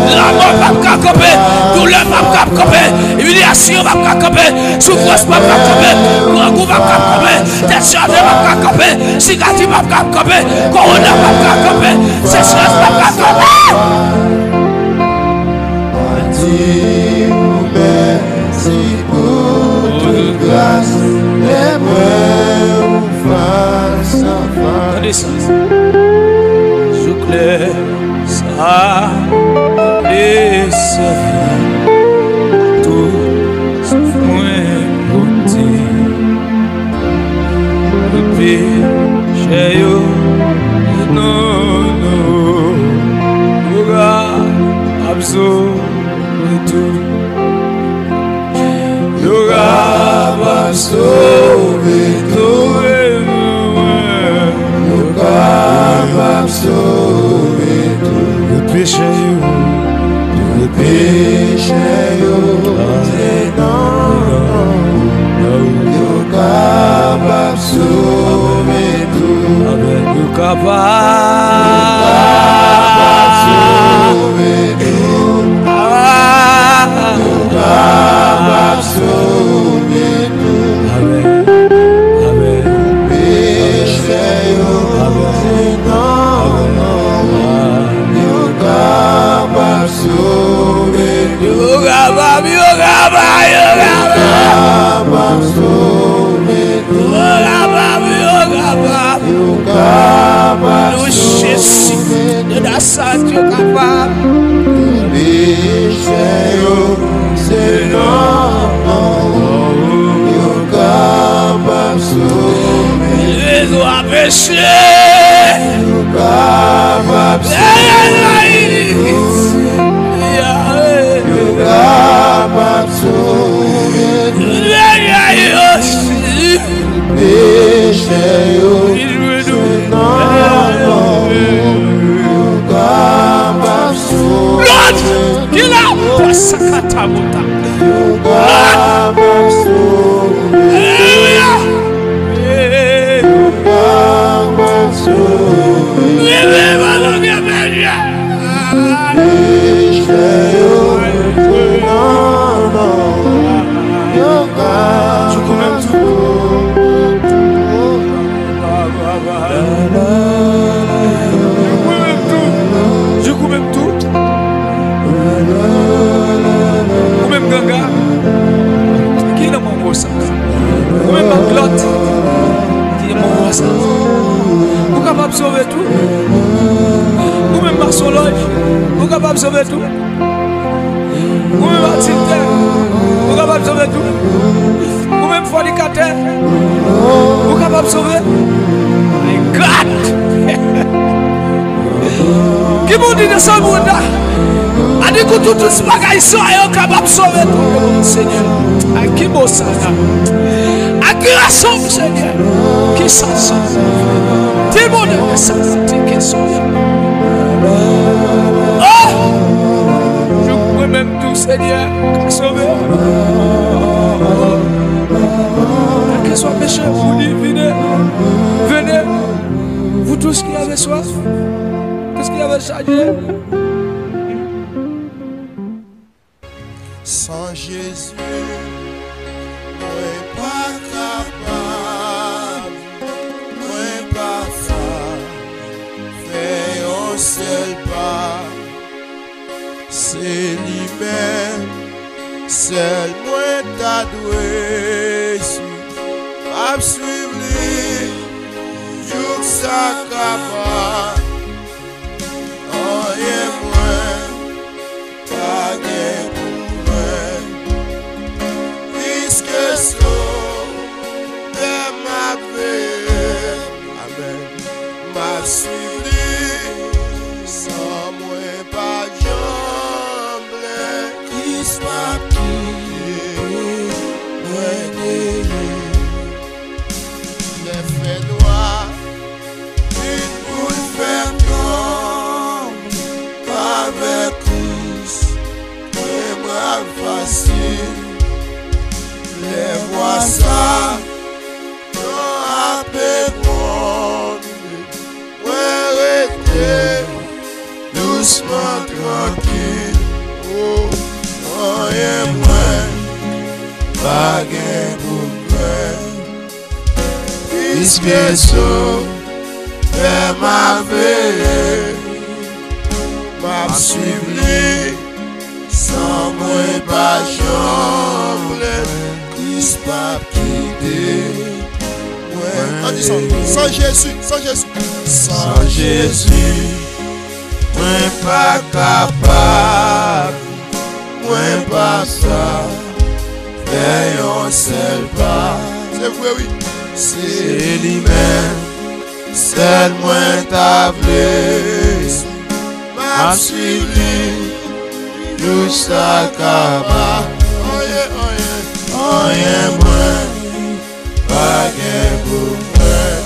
lanmò p ap kab kanpe, doulè p ap kab kanpe, imilyasyon p ap kab kanpe, soufrans p ap kab kanpe, grangou p ap kab kanpe, tèt chaje p ap kab kanpe, sikatris p ap kab kanpe, kowona p ap kab kanpe, sechrès p ap kab kanpe. Di ou mèsi pou tout gras, lè m wè ou fas a fas. Tande sa. Jou klè sa le sèvi tout souf mwen pote. Tout pechè yo, non, non, yo ka absòbe tou. Yo kapab sove tou. Yo kapab sove tou. Tout pechè yo. Tout pechè yo. Se nan non. Yo kapab sove tou. Amèn. Yo kapab. Yo kapab sove tou. Yo kapab sove tou. Amèn. Amèn. Pechè yo. Amèn. Se nan non. Yo kapab sove tou. Yo kapab, yo kapab, yo kapab. Yo kapab sove tou. Yo kapab, yo kapab. Yo kapab sove tou. Yo kapab. Pechè yo, se nan non ou yo kapab sove. Yo kapab sove. Yo kapab sove. Yo kapab sove. Pechè yo, se nan non ou yo kapab sove. Lòd! Ki la pwasakatamonta. Yo kapab sove. Alelouya! Yo kapab sove. Leve, balon, Ou menm ganga, ki nan mwen wè sa? Ou menm maglòt, ki nan mwen wè sa? Ou kapab sove tou. Ou menm masonlòj, ou kapab sove tou. Ou menm adiltè, ou kapab sove tou. Ou menm fònikatè, ou kapab sove. My God! Ki moun di nan Salm la? A di kou tout, tout bagay sa yo kapab sove tou. Senyè, a ki mo sa la? A ki rason, Senyè? Ki sa sa? Di moun nan sa, di ki sa. Oh! Mwen menm tou, Senyè, ka sove. Kèlkeswa peche, ou di, vini, venez, vous tous qui avez soif, tous qui avez chargé. San Jezi, mwen pa kapab, mwen pa ka fè yon sèl pa. Se li menm sèl mwen ta dwe swiv. M ap swiv li jouk ta kapab. Anyen mwen pa gen pou mwen, piske Sovè m ap veye. Amèn. M ap swiv li san mwen pa janm lè. Kris p ap kite mwen deye. Lè fènwa vin pou l fè m tranble, avèk Kris, men mwen ap fasil. Lè vwa sa, tan ape gronde, mwen rete dousman, trankil. O, anyen mwen pa gen pou m pè, piske Sovè m ap veye. M ap swiv li san mwen pa janm lè. Kris p ap kite mwen. Ann di sa. San Jezi, san Jezi. San Jezi, mwen pa kapab. Mwen pa sa fè yon sèl pa. Se vre, wi. Se li menm sèl mwen ta vle. M ap swiv li jis sa kaba. Anyen, anyen, anyen mwen pa gen pou mwen.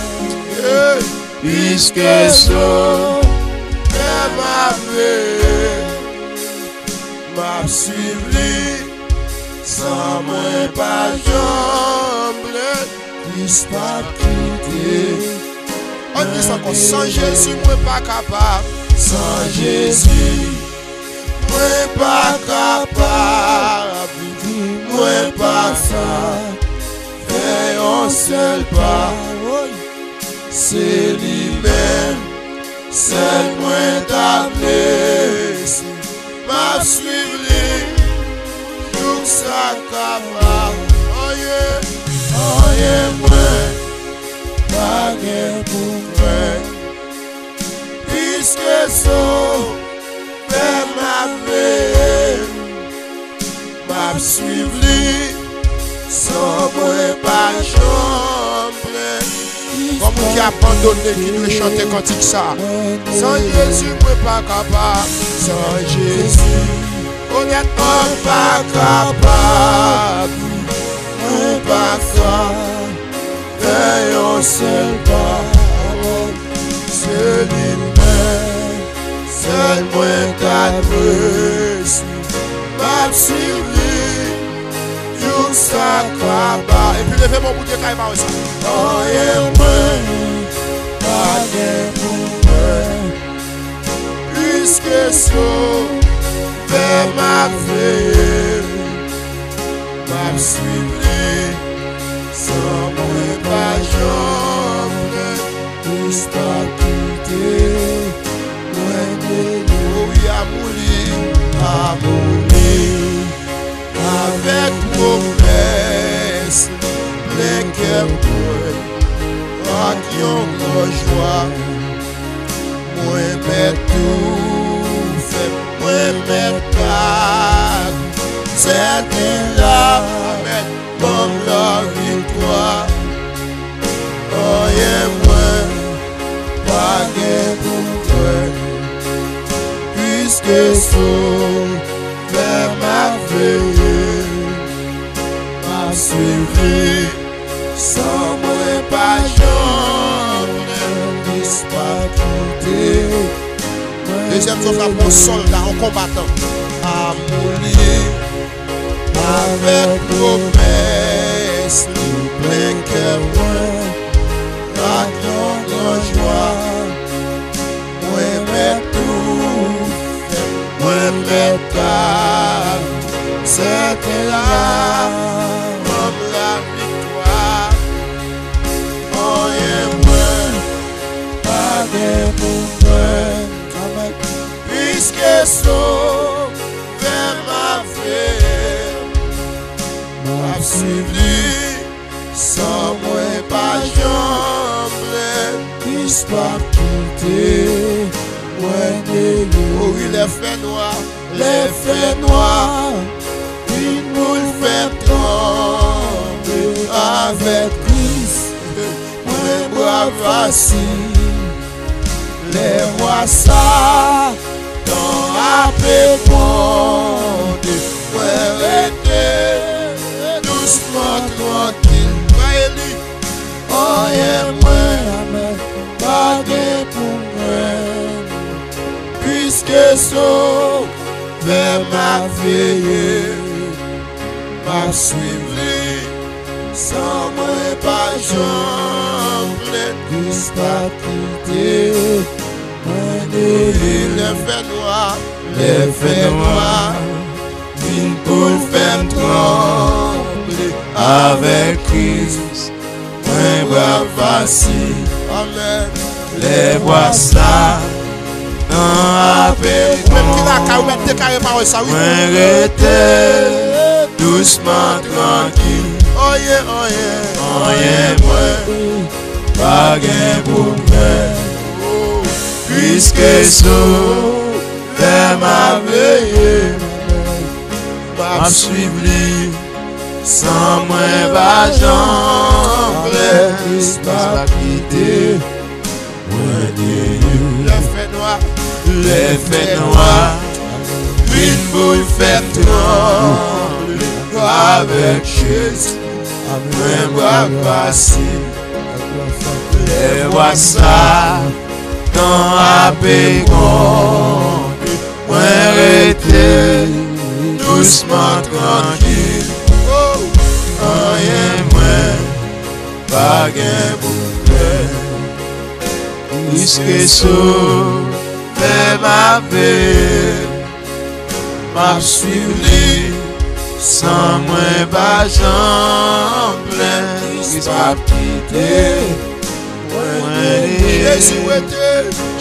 Piske Sovè m ap veye, m ap swiv li san mwen pa janm lè. Kris p ap kite. Ann di sa ankò. San Jezi, mwen pa kapab. San Jezi, mwen pa kapab. Mwen pa sa fè yon sèl pa. Se li menm sèl mwen ta vle. M ap swiv li jouk sa kaba. Anyen, anyen mwen pa gen pou mwen. Piske Sovè m ap veye, m ap swiv li san mwen pa janm plenn. Kòm moun ki abandone ki dwe chante kantik sa. San Jezi, mwen pa kapab. San Jezi, onètman, m pa kapab. Mwen pa ka fè yon sèl pa. Se li menm sèl mwen ta dwe swiv. M ap swiv li jouk sa kaba. Epi leve men w, Bondye kay ba w sa. Anyen mwen pa gen pou mwen. Piske Sovè m ap veye, m ap swiv li san mwen pa janm pè. Kris p ap kite mwen deye. Wi, amou li, amou li, avèk pwomès li plen kè mwen ak yon gran jwa. Mwen mèt tou fè, mwen mèt ka sèten la. Amèn. Ban m laviktwa. Anyen mwen pa gen pou m kwè, piske Sovè m ap veye, m ap swiv li san mwen pa janm lè. Kris p ap kite mwen. Dezyèm sòf la pou yon sòlda, yon konbatan. Amou li avèk pwomès li plen kè mwen ak yon gran jwa. Mwen mèt tou fè, mwen mèt pa sèten la. Ban m laviktwa. Anyen mwen pa gen pou mwen. Amèn. Piske Sovè m ap veye, m ap swiv li san mwen pa janm plenn. Kris p ap kite mwen deye. O wi, lè fè nwa, lè fè nwa, vin pou l fè m tranble avèk Kris. Mwen bra fasil, lè vwa Satan ape gwonde, mwen rete dousman, trankil. Anyen mwen pa gen pou mwen, piske Sovè m ap veye, m ap swiv li, san mwen pa janm plenn. Kris p ap kite mwen deye. Lè fè nwa, lè fè nwa, vin pou l fè m tranble avèk Kris. Mwen bra fasil, amèn, lè vwa Satan ape gwonde. Ou menm ki lakay ou, mèt deklare pawòl sa, wi. Mwen rete dousman, trankil. Anyen, anyen, anyen mwen pa gen pou mwen. Piske Sovè m ap veye, m ap swiv li, san mwen pa janm plenn. Kris p ap kite mwen deye. Lè fè nwa, lè fè nwa, vin pou l fè m tranble avèk Jezi. Mwen bra fasil, lè vwa Satan ape gwonde, mwen rete dousman, trankil. Anyen mwen pa gen pou pè, piske Sovè m ap veye, m ap swiv li, san mwen pa janm plenn. Kris p ap kite mwen. Jezi rete,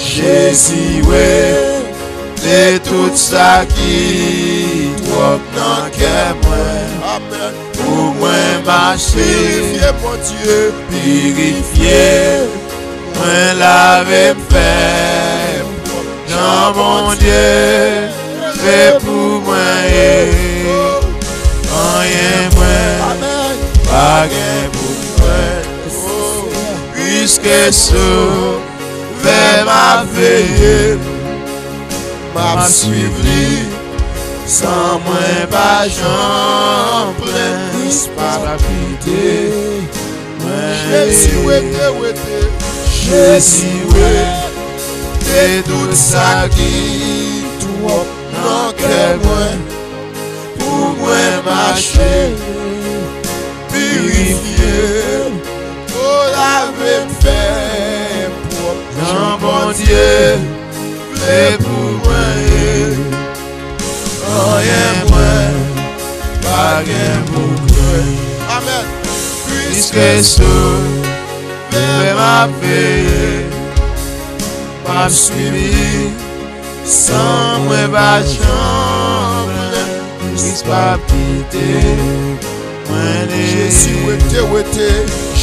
Jezi rete tout sa ki twòp nan kè mwen. Amèn. Pou mwen mache, pirifye, Bondye, pirifye mwen, lave m, fè m pwòp, jan Bondye vle pou mwen ye. Anyen mwen pa gen pou mwen, piske Sovè m ap veye m, m ap swiv li, san mwen pa janm plenn. Kris p ap kite mwen. Jezi rete, rete. Jezi rete tout sa ki twòp nan kè mwen. Pou mwen mache, pirifye m, o, lave m, fè m pwòp, jan Bondye vle pou mwen ye. Anyen mwen pa gen pou mwen. Amèn. Piske Sovè m ap veye, m ap swiv li, san mwen pa janm plenn. Kris p ap kite mwen. Jezi rete, rete.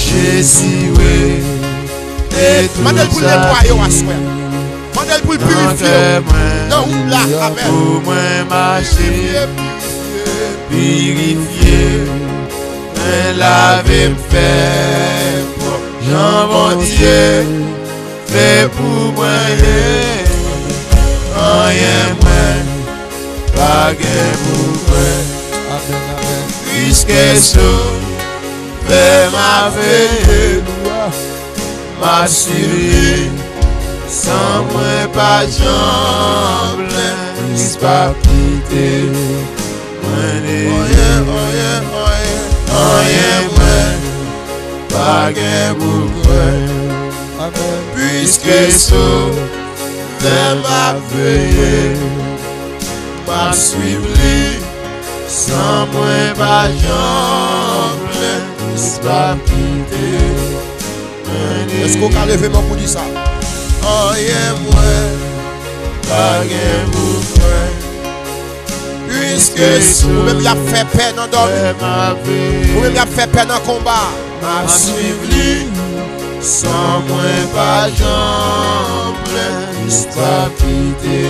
Jezi rete. Mande l pou l netwaye w aswè. Mande l pou l pirifye w nan wout la. Amèn. Pou mwen mache, pirifye, pirifye mwen, lave m, fè m pwòp, jan Bondye vle pou mwen ye. Anyen mwen pa gen pou mwen. Amèn, amèn. Piske Sovè m ap veye m, m ap swiv li, san mwen pa janm plenn. Kris p ap kite mwen. Anyen, anyen, anyen, anyen mwen pa gen pou mwen. Amèn. Piske Sovè m ap veye m, m ap swiv li, san mwen pa janm plenn. Kris p ap kite mwen. Èske w ka leve men w pou di sa? Anyen mwen pa gen pou mwen. Piske ou menm y ap fè pè nan dòmi. Ou menm y ap fè pè nan konba. M ap swiv li, San mwen pa janm plenn, Kris p ap kite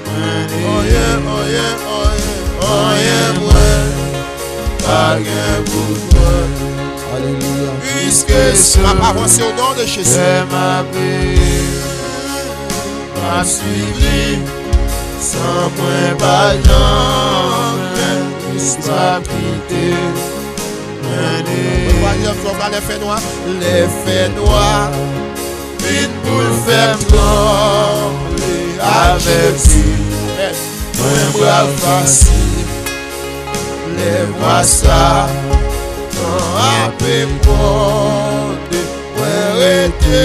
mwen. Oye, oye, oye, oye, mwen pa gen pou mwen. Alelouya. Piske sa m ap avanse o non de Jezi. Fè m ap veye, m ap swiv li. San mwen pa janm plenn, Kris p ap kite mwen. Lè fè nwa. Lè fè nwa vin pou l fè m tranble. Avèti mwen pral fasil. Lè vwa Satan ap ekwòde, mwen rete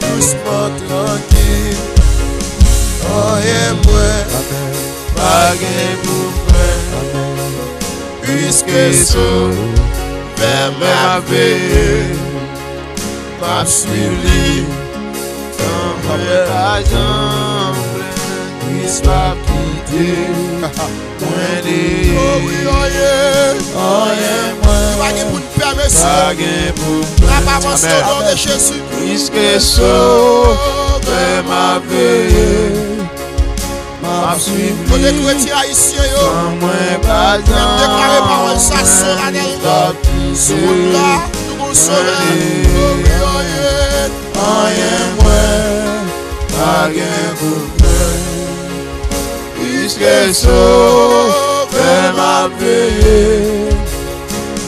dousman trankil. Anyen mwen pa gen pou mwen. Piske Sovè m ap veye, m ap swiv li. San mwen pa janm plenn, Kris p ap kite mwen. Anyen mwen pa gen pou n pèmèt. N ap avanse o non de Jezi. Piske Sovè m ap veye, m ap swiv li. Kote kretyen ayisyen yo? San mwen pa janm deklare pawòl sa solanèlman sou moun la, nou gon Sovè. Anyen mwen pa gen pou mwen. Piske Sovè m ap veye,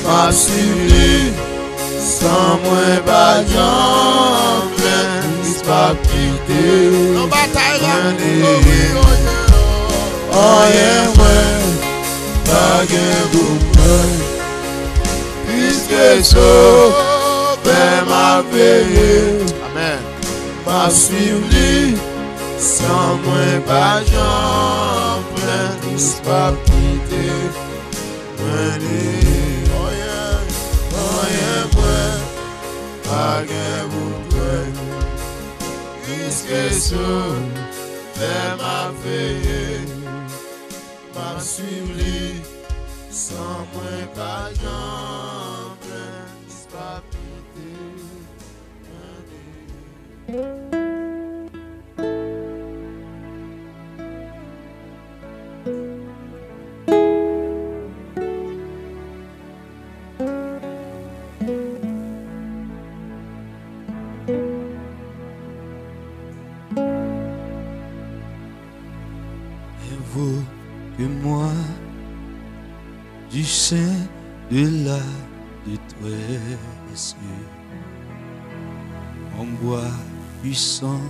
m ap swiv li. San mwen pa janm plenn, Kris p ap kite. Nan batay la, anyen mwen pa gen pou mwen. Piske Sovè m ap veye, amèn, m ap swiv li. San mwen pa janm plenn, Kris p ap kite mwen. Anyen, anyen mwen pa gen pou mwen. Piske Sovè m ap veye, m ap swiv li. San mwen pa janm plenn, Kris p ap kite mwen. Invoque-moi du sein de la détresse, mon bras puissant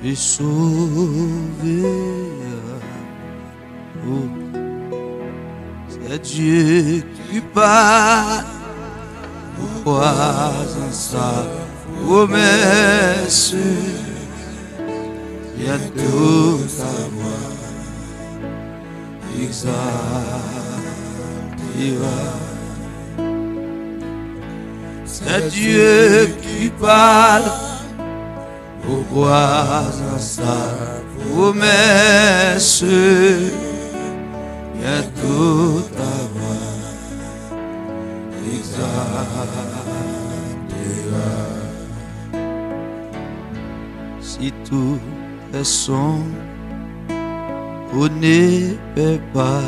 et sauveur. Oh, c'est Dieu qui parle, crois en sa promesse. Bientôt ta voix exaltera. C'est Dieu qui parle, crois en sa promesse. Bientôt ta voix exaltera. Si tout est sombre, on ne perd pas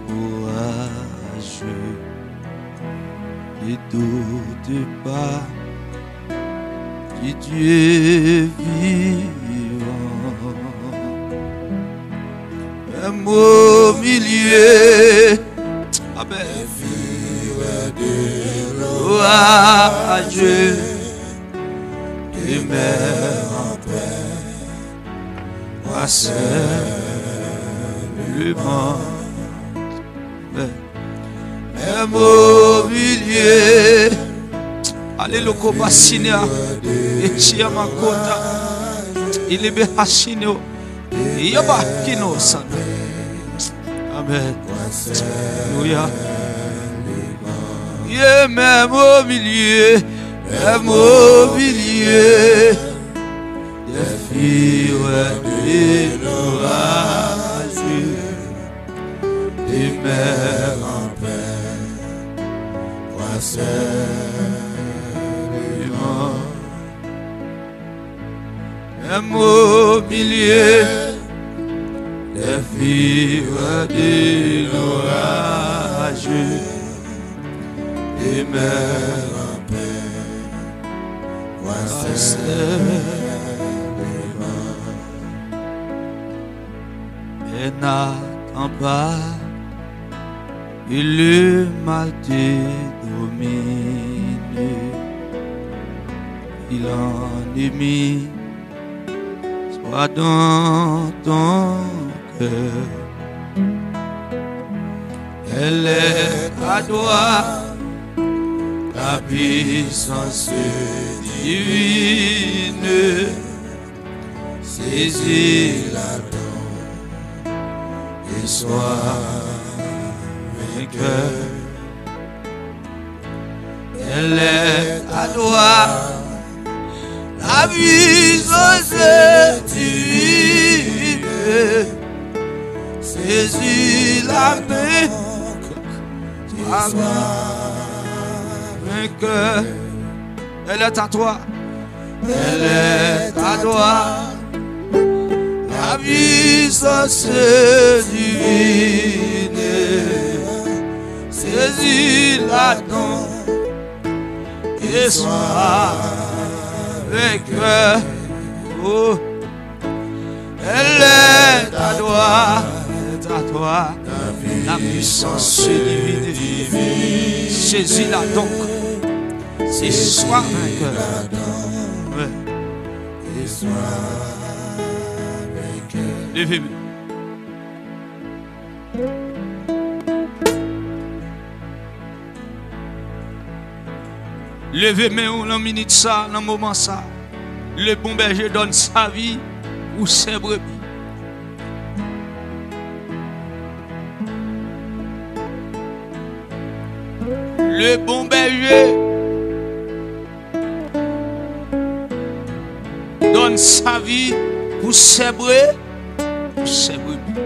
courage. Ne doute pas du Dieu vivant. Même au milieu, amen, des fureurs, de l'orage, demeure en paix, crois seulement. Même au milieu, aleloko basina, echia makota, ilebe hasino, yaba kino sana. Amen. Alléluia. Et même au milieu, même au milieu des fureurs, de l'orage, demeure en paix, crois seulement. Même au milieu des vivres de l'orage, demeure en paix, crois seulement. Et n'attends pas que le mal te domine, que l'ennemi soit dans ton cœur. Elle est à toi, la puissance divine. Saisis-la donc et sois vainqueur. Elle est à toi, la puissance divine. Saisis-la donc et sois vainqueur. Elle est à toi. Elle est à toi, la puissance divine. Saisis-la donc et sois vainqueur. Oh, elle est à toi, elle est à toi, la puissance divine. Saisis-la donc et sois vainqueur. Ouais. Leve men. Leve men w nan minit sa, nan moman sa. Le bon berger donne sa vie pour ses brebis. Le bon berger donne sa vie pour ses bre-, pour ses brebis.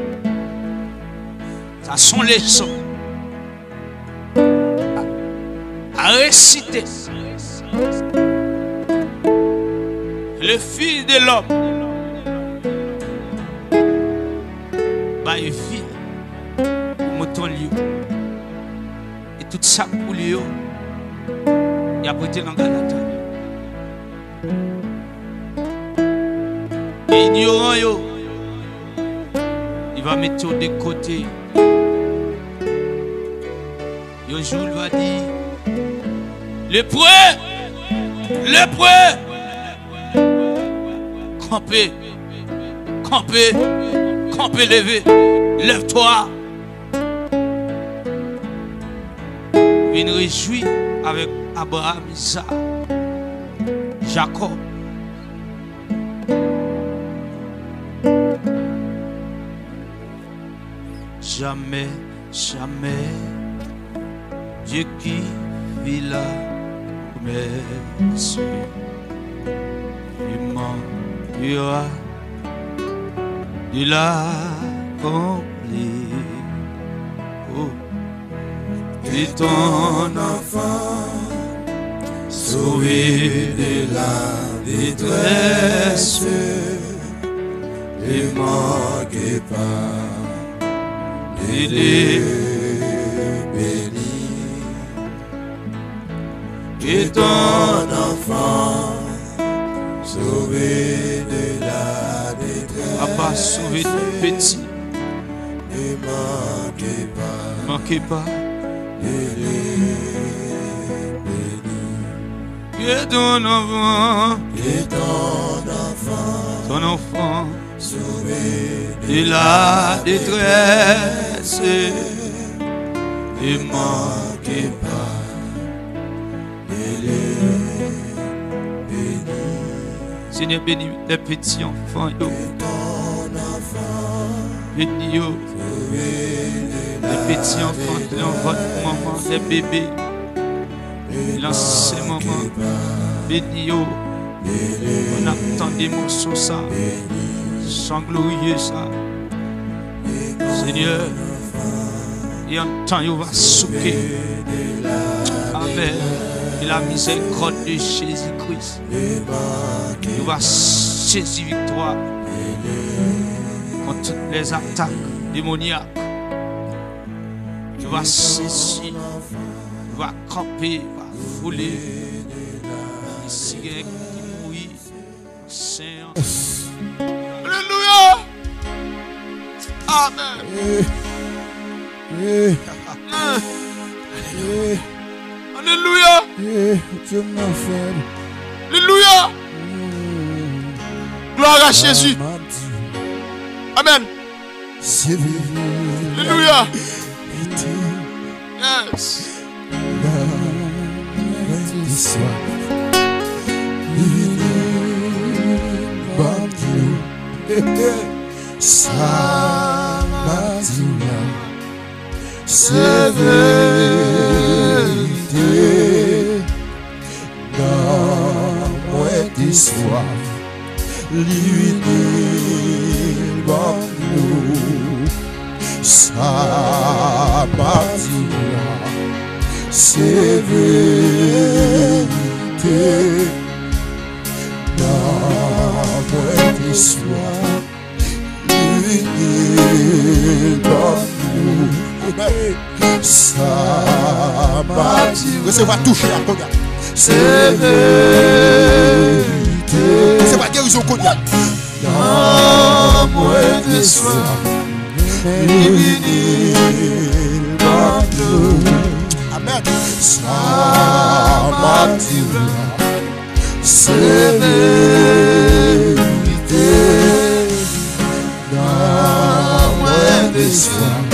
Sa se yon leson. A resite. Le Fils de l'homme bay vi pou mouton li yo. E tout sa k pou li yo, y ap rete nan gad Atan. E inyoran yo, li va mete yo de kote. Yon jou, li va di, lepre, lepre, kanpe, kanpe, kanpe, leve, lève-toi. Vin rejwi avèk Abraram, Iza, Jakòb. Jamais, jamais, Dieu qui fit la promesse ne manquera de l'accomplir. Oh. Que ton enfant, sauvé de la détresse, ne manque pas de le bénir. Que ton enfant, sauvé de la détresse, Papa, sove tout peti. Ne manque pas, manke pa, de le bénir. Que ton enfant, que ton enfant, ton enfant, sauvé de la détresse, ne manque pas de le bénir. Senyè, beni lè peti anfan yo. Beni yo. Lè peti anfan ki nan vant manman, lè bebe ki nan sen manman. Beni yo. N ap tande mòso sa, san glorye sa. Senyè, e an tan yo va souke. Amèn. E la mizèrikòd de Jezi Kris, yo va s-, Jezi viktwa kont tout lèzatak demonyak. Yo va sezi, yo va kanpe, yo va vole. E si gen ki mouri, Sen an. Alelouya! Amèn. Alelouya! Alelouya! Glwa a Jezi. Amèn. Alelouya! Yes. Sa m ap di w la, se verite. Nanm mwen te swaf, li vini l ban m dlo. Sa m ap di w la, se verite. Nanm mwen te swaf, li vini l ban m dlo. Amèn. Sa m ap di w. Resevwa touche a kounye a. Se verite. Resevwa gerizon kounye a. Nanm mwen te swaf, li vini l ban m dlo. Amèn. Sa m ap di w la, se verite. Nanm mwen te swaf,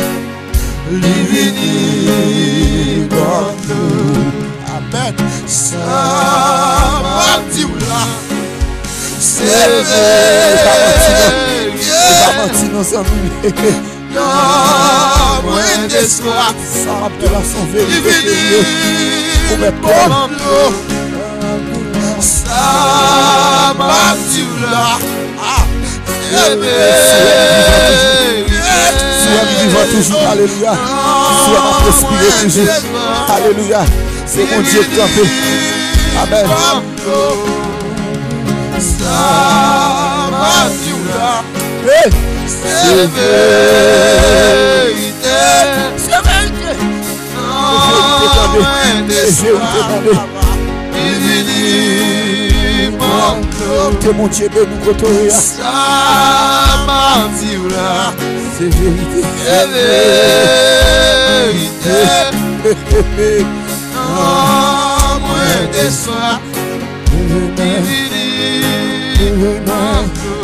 li vini ban m dlo. Amèn. Sa m ap di w la, se verite. Se pa manti non, se pa manti non, zanmi. Nanm mwen te swaf, sa m ap di w la se yon verite. Li vini pou mèt pè. Sa m ap di w la, a, se verite. Si w wè m vivan toujou, alelouya. Si w wè m ap respire toujou, alelouya. Se Bondye k kanpe. Amèn. Sa m ap di w la, se verite. Se verite. Se verite, tande. Se verite, tande. Li vini ban m dlo. Ke Bondye beni w kote w ye a. Sa m ap di w la, se verite. Se verite. Nanm mwen te swaf, li vini ban m dlo.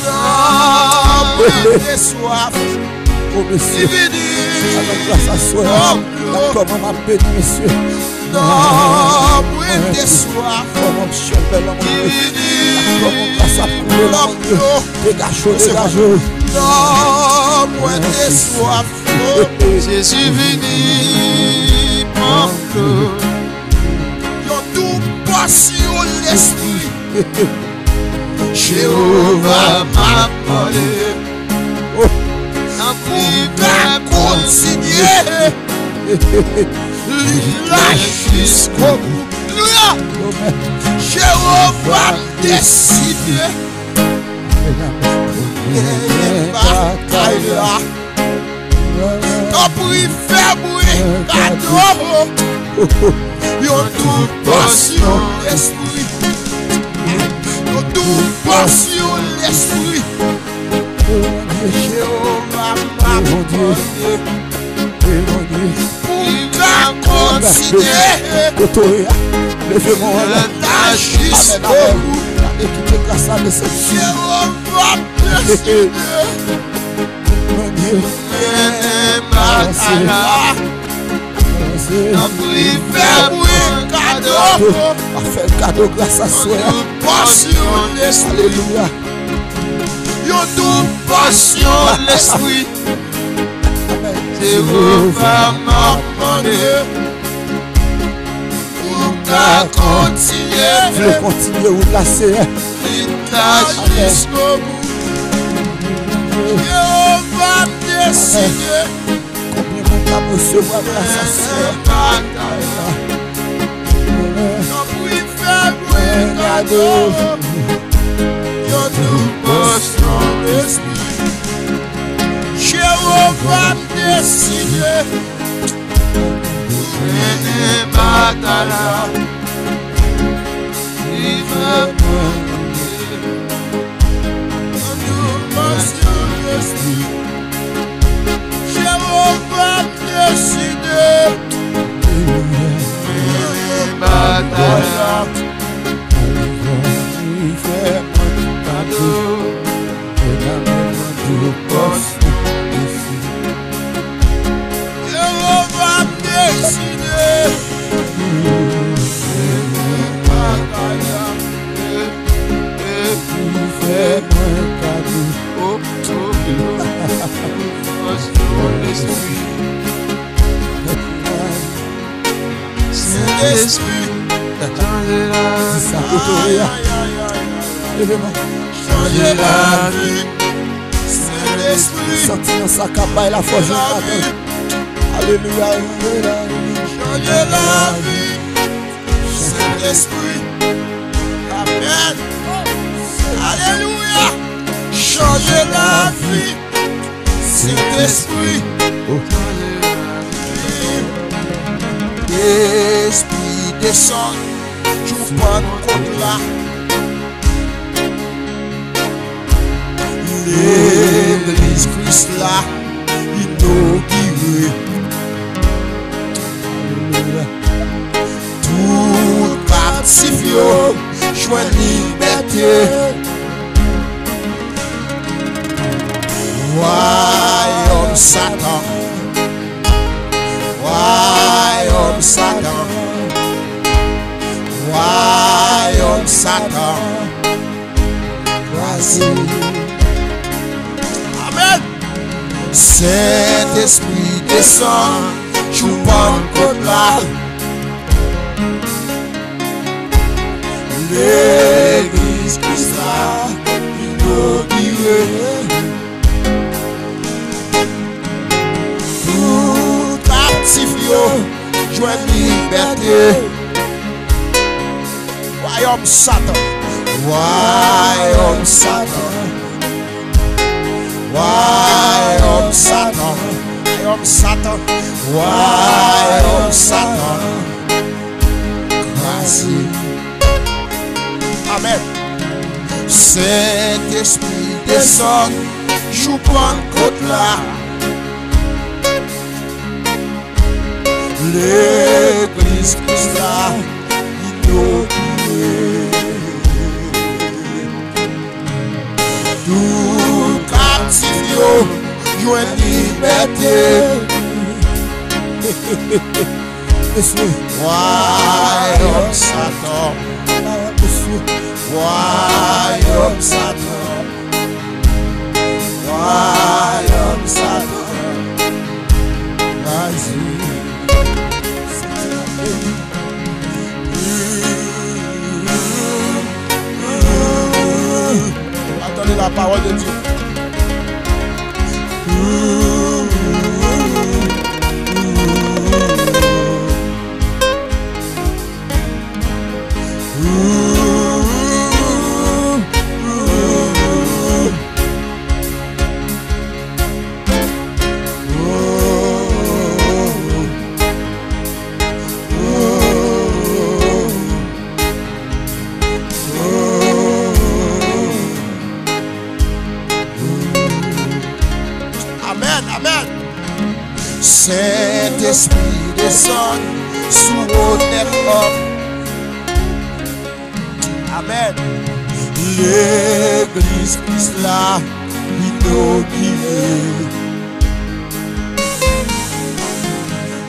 Nanm mwen te swaf, li vini ban m dlo. Gad kòman m ap beni, mesye. Nanm mwen te swaf, kòman m chanpè nan mwen. Gad kòman gras ap koule nan mwen. Degaje w, degaje w. Nanm mwen te swaf. Jezi vini ban m dlo. Yon tou pòsyon lespri. Jewova m ap mande, tanpri fè kontinye. Lit la jiskobou. Alelouya. Jewova m deside. Premye batay la. Tanpri fè mwen kado yon tou pòsyon lespri. Yon tou pòsyon lespri. Jewova m ap mande pou m ka kontinye. Kote w ye a, leve men w anlè. Amèn, amèn. Gade kite gras la desann sou nou. Jewova m deside. Mennen batay la. Tanpri fè mwen kado. Pa fè l kado gras aswè a. Yon tou pòsyon lespri. Alelouya. Yon tou pòsyon lespri. Jewova m ap mande pou m ka kontinye. Vle kontinye wout la, Seyè. Lit la jiskobou. Jewova m deside. Konbyen moun k ap resevwa gras aswè a? Tanpri fè mwen Mwen kado yon nou pòsyon lespri. Jewova m deside mennen batay la. Li fè mwen yon nou pòsyon lespri. Jewova m deside mennen batay la. Li fè mwen kado. Mwen kado pòs. Jewova m deside mennen batay la. Epi fè mwen kado. Oh, oh, oh. Pòsyon lespri. Sentespri, chanje lavi. Sa kote w ye a. Leve men. Chanje lavi. Sentespri. Santi nan sa k ap bay lafòs jodi maten. Alelouya. Chanje lavi. Sentespri. Amèn. Alelouya. Chanje lavi. Sentespri. Espri desann jou Pannkot la. Legliz Kris la inogire. Tout kaptif yo jwenn libète. Wayòm Satan, wayòm Satan, wayòm Satan kraze. Amèn. Sentespri desann jou Pannkot la. Legliz Kris la inogire. Tout kaptif yo jwenn libète. Wayòm Satan. Wayòm Satan. Wayòm Satan. Wayòm Satan. Wayòm Satan kraze. Amèn. Sentespri desann jou Pannkot la. Legliz Kris la inogire. Tout kaptif yo jwenn libète. Mesye. Wayòm Satan. Mesye. Wayòm Satan. Wayòm Satan. Vas-y. Attendez la parole de Dieu. Amèn, amèn. Sentespri desann sou onèt òm. Amèn. Legliz Kris la inogire.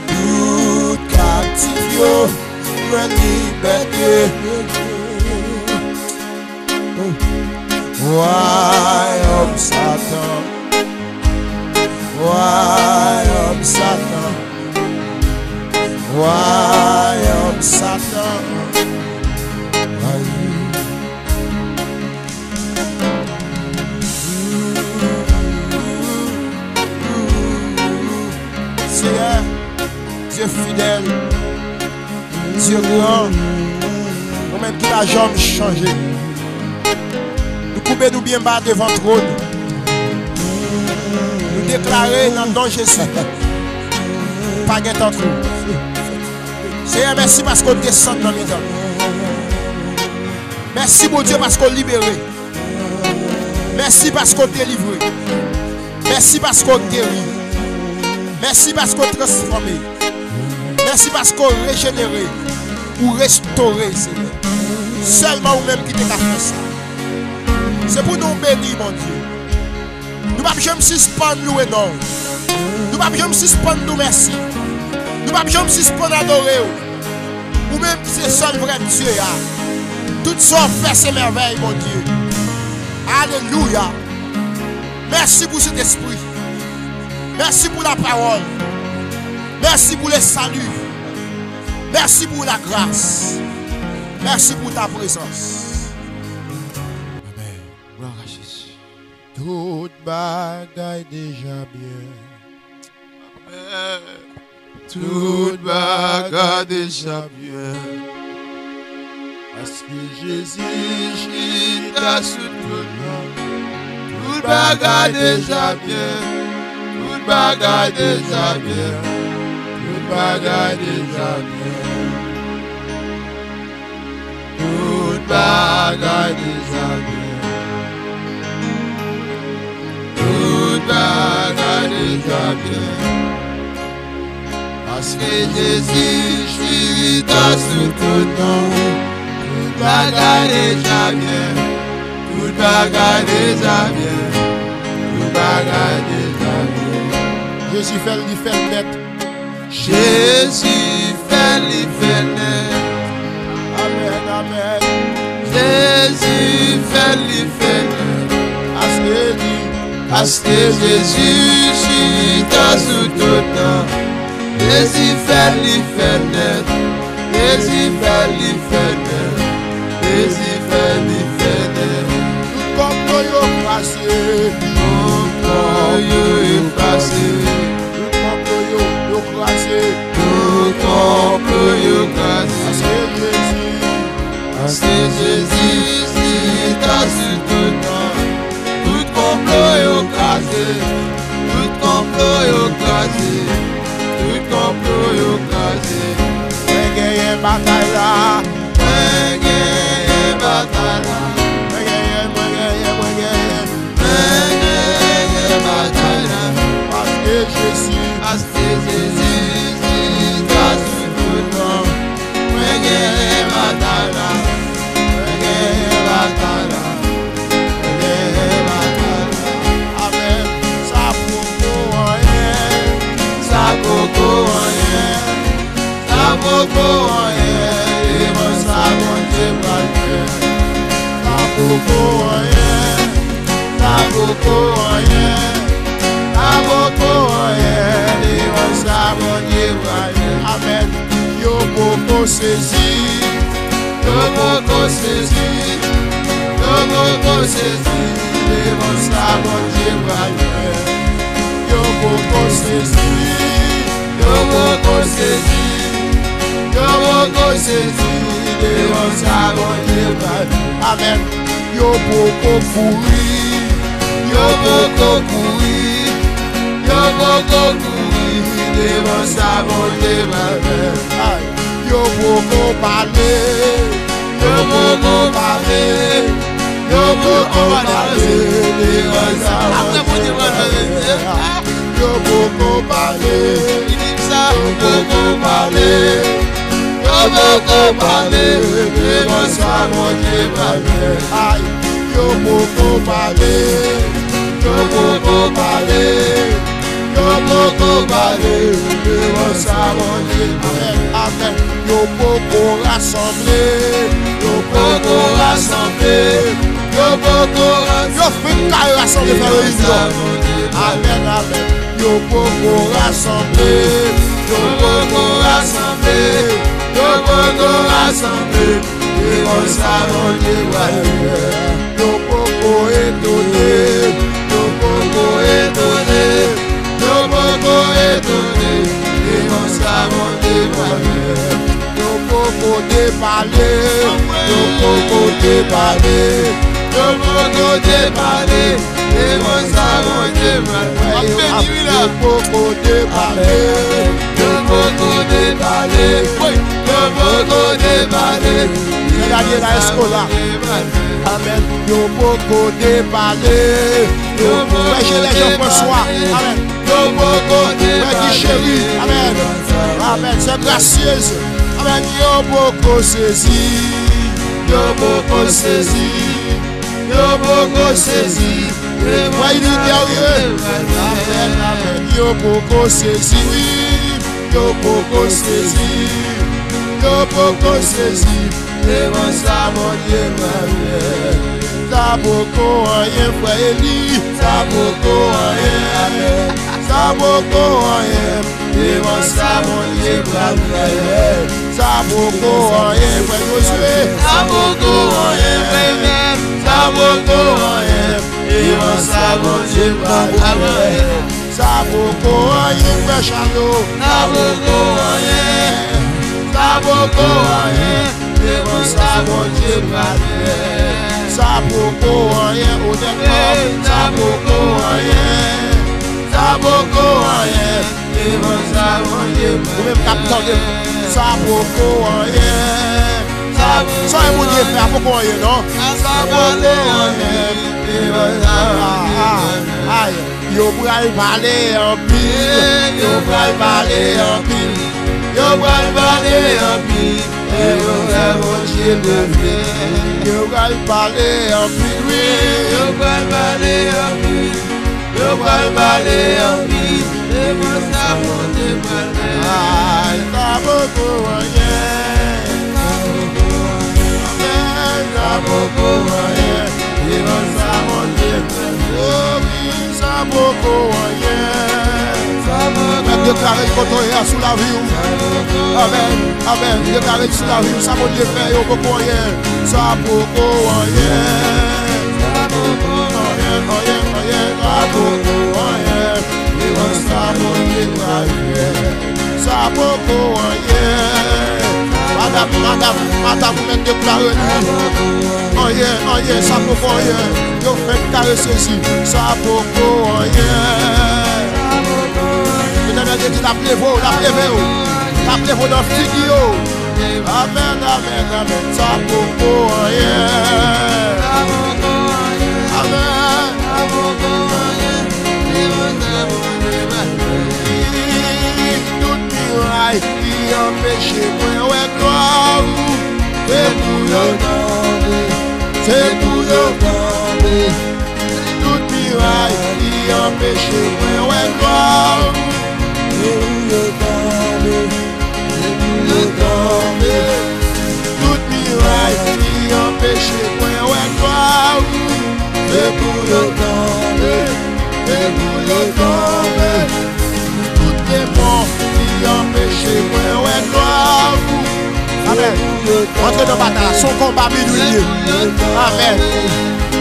Tout kaptif yo jwenn libète. Wayòm Satan. Wayòm Satan. Wayòm Satan. Seyè, Dye fidèl, Dye gran, ou menm ki pa janm chanje. Nou koube nou byen ba devan twòn. Nou deklare nan non Jezi, pa gen tankou w. Senyè, mèsi paske w desann nan mitan nou. Mèsi, Bondye, paske w libere. Mèsi paske w delivre. Mèsi paske w geri. Mèsi paske w transfòme. Mèsi paske w rejenere, ou restore, Senyè. Sèlman ou menm ki te ka fè sa. Se pou non w beni, Bondye. Nou p ap janm sispann louwe non w. Nou p ap janm sispann di w mèsi. Nou p ap janm sispann adore w. Ou menm ki se sèl vrè Dye a. Tout sa w fè se mèvèy, Bondye. Alelouya. Mèsi pou Sentespri. Mèsi pou lapawòl. Mèsi pou le sali. Mèsi pou lagras. Mèsi pou ta prezans. Amèn. Glwa a Jezi. Tout bagay deja byen. Amèn. Tout bagay deja byen. Paske Jezi chita sou twòn nan. Tout bagay deja byen. Tout bagay deja byen. Tout bagay deja byen. Tout bagay deja byen. Tout bagay deja byen. Paske Jezi chita sou twòn nan. Tout bagay deja byen. Tout bagay deja byen. Tout bagay deja byen. Jezi fè l, li fè l nèt. Jezi fè l, li fè l nèt. Amèn, amèn. Jezi fè l, li fè l nèt. Paske li, paske Jezi chita sou twòn nan. Jezi fè l, li fè l nèt. Jezi fè l, li fè l nèt. Jezi fè l, li fè l nèt. Tout konplo yo kraze. Tout konplo yo kraze. Tout konplo yo, yo kraze. Tout konplo yo kraze. Paske Jezi. Paske Jezi chita sou twòn nan. Tout konplo yo kraze. Tout konplo yo kraze. Tout konplo yo kraze. Mwen genyen batay la. Mwen genyen batay la. Mwen genyen, mwen genyen, mwen genyen. Mwen genyen batay la. Paske Jezi. Paske Jezi chita sou twòn nan. Mwen genyen batay la. Mwen genyen batay la. Mwen genyen batay la. Amèn. Sa poko anyen. Sa poko anyen. Sa poko anyen devan sa Bondye pral fè. Sa poko anyen, sa poko anyen, sa poko anyen devan sa Bondye pral fè. Amèn. Yo poko sezi, yo poko sezi, yo poko sezi devan sa Bondye pral fè. Yo poko sezi. Yo poko sezi, yo poko sezi devan sa Bondye pral fè. Amèn. Yo poko kouri, yo poko kouri, yo poko kouri devan sa Bondye pral fè. Ay. Yo poko pale, yo poko pale, yo poko pale devan sa Bondye pral fè. Yo poko pale, yo poko pale, yo poko pale devan sa Bondye pral fè. Ay, yo poko pale, yo poko pale. Yo poko pale devan sa Bondye. Amèn, amèn. Yo poko rasanble, yo poko rasanble, yo poko rasanble. Yo fenk kay rasanble, fè reyinyon. Amèn, amèn. Yo poko rasanble, yo poko rasanble, yo poko rasanble. Devan sa Bondye pral fè, yo poko etone, yo poko etone, yo poko etone. Devan sa Bondye pral fè, yo poko depale. Yo poko te pale, yo poko te pale, e bon sa Bondye pral fè yo. Yo poko te pale, yo poko te pale, yo poko te pale. Daniela Escola. Amèn. Yo poko te pale, yo poko te pale. Frè Jean François. Amèn. Yo poko te pale. Frè Guy Chéry. Amèn. Amèn. Sè Gracieuse. Amèn. Yo poko sezi. Yo poko sezi. Yo poko sezi. Frè Univers. Amèn. Amèn. Yo poko sezi, wi. Yo poko sezi. Yo poko sezi. Devan sa Bondye pral fè. Sa poko anyen, frè Eli. Sa poko anyen. Sa poko anyen. Devan sa Bondye pral fè. Sa poko anyen, frè Josué. Sa poko anyen, frè Emèl. Sa poko anyen. Devan sa Bondye pral fè. Sa poko anyen, frè Chano. Sa poko anyen. Sa poko anyen. Devan sa Bondye pral fè. Sa poko anyen, onètman. Sa poko anyen. Sa poko anyen. Devan sa Bondye pral fè. Ou menm k ap tande m. Sa poko anyen. Sa, sa Bondye fè a poko anyen, non. Sa poko anyen. Devan sa Bondye pral fè. Ay. Yo pral pale anpil, yo pral pale anpil, yo pral pale anpil, e yo sa Bondye pral fè. Yo pral pale anpil, wi. Yo pral pale anpil, yo pral pale anpil, e yo sa Bondye pral fè. Ay, sa poko anyen. Amèn, sa poko anyen. Devan sa Bondye pral fè. Oh, wi. Sa poko anyen. Mèt, deklare l kote w ye a sou lavi w. Amèn, amèn. Deklare l sou lavi w. Sa Bondye fè yo poko anyen. Sa poko anyen. Sa poko anyen, anyen, anyen. Sa poko anyen. Devan sa Bondye pral fè. Sa poko anyen. Madanm, madanm, madanm, ou mèt deklare l. Anyen, anyen, sa poko anyen. Yo fenk kare sezi. Sa poko anyen. Letènèl te di l ap leve w, l ap leve w. L ap leve w nan figi yo. Amèn, amèn, amèn. Sa poko anyen. Amèn. Tout miray ki anpeche mwen wè glwa ou, se pou yo tonbe, se pou yo tonbe. Tout miray ki anpeche mwen wè glwa ou, se pou yo tonbe, se pou yo tonbe. Tout miray ki anpeche mwen wè glwa ou, se pou yo tonbe, se pou yo tonbe. Tout demon ki anpeche mwen wè glwa ou. Amèn. Antre nan batay la, se yon konba minui li ye. Amèn.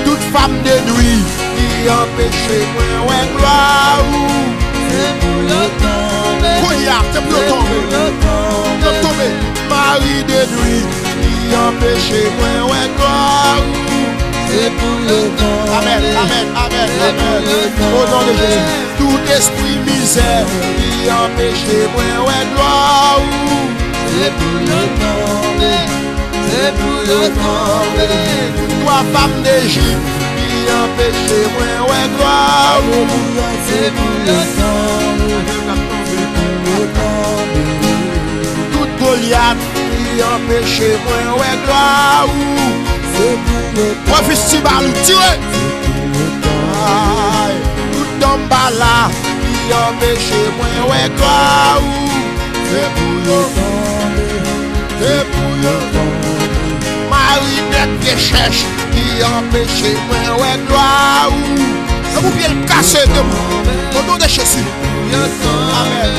Tout fanm de nwi ki anpeche mwen wè glwa ou. Se pou yo tonbe. Kounye a, se pou yo tonbe. Se pou yo tonbe. Mari de nwi ki anpeche mwen wè glwa ou. Se pou yo tonbe. Amèn, amèn, amèn, amèn. O non de Jezi. Tout espri mizè ki anpeche mwen wè glwa ou. Se pou yo tonbe, se pou yo tonbe. Twa fanm Dejip ki anpeche mwen wè glwa ou. Se pou yo tonbe, se pou yo tonbe. Tout Golyat ki anpeche mwen wè glwa ou. Se pou yo tonbe. Pwofesi bal ou tire. Ay, tout Danmbala ki anpeche mwen wè glwa ou. Se pou yo tonbe, se pou yo tonbe. Mari nèt vye chèch ki anpeche mwen wè glwa ou. Lè pou pye l kase debout. O non de Jezi. Amèn.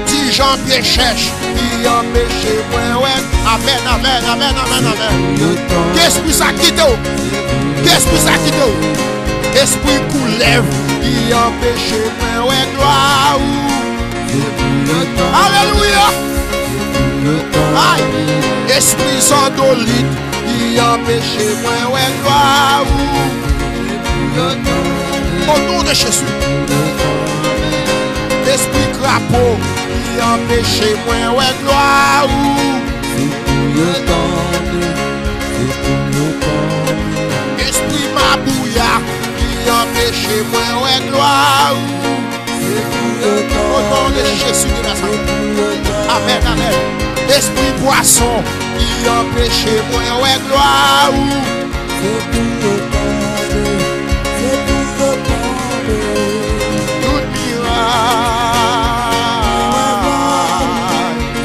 Ti Jan pye chèch ki anpeche mwen wè. Amèn, amèn, amèn, amèn, amèn. Ke espri sa kite w. Ke espri sa kite w. Espri koulèv ki anpeche mwen wè glwa ou. Alelouya. Ay! Espri zandolit ki anpeche mwen wè glwa ou. O non de Jezi. Espri krapo ki anpeche mwen wè glwa ou. Se pou yo tonbe, se pou yo tonbe. Espri mabouya ki anpeche mwen wè glwa ou. Se pou yo tonbe. O non de Jezi de Nazarèt. Amèn, amèn. Espri pwason ki anpeche mwen wè glwa ou. Se pou yo tonbe, se pou yo tonbe. Tout miray,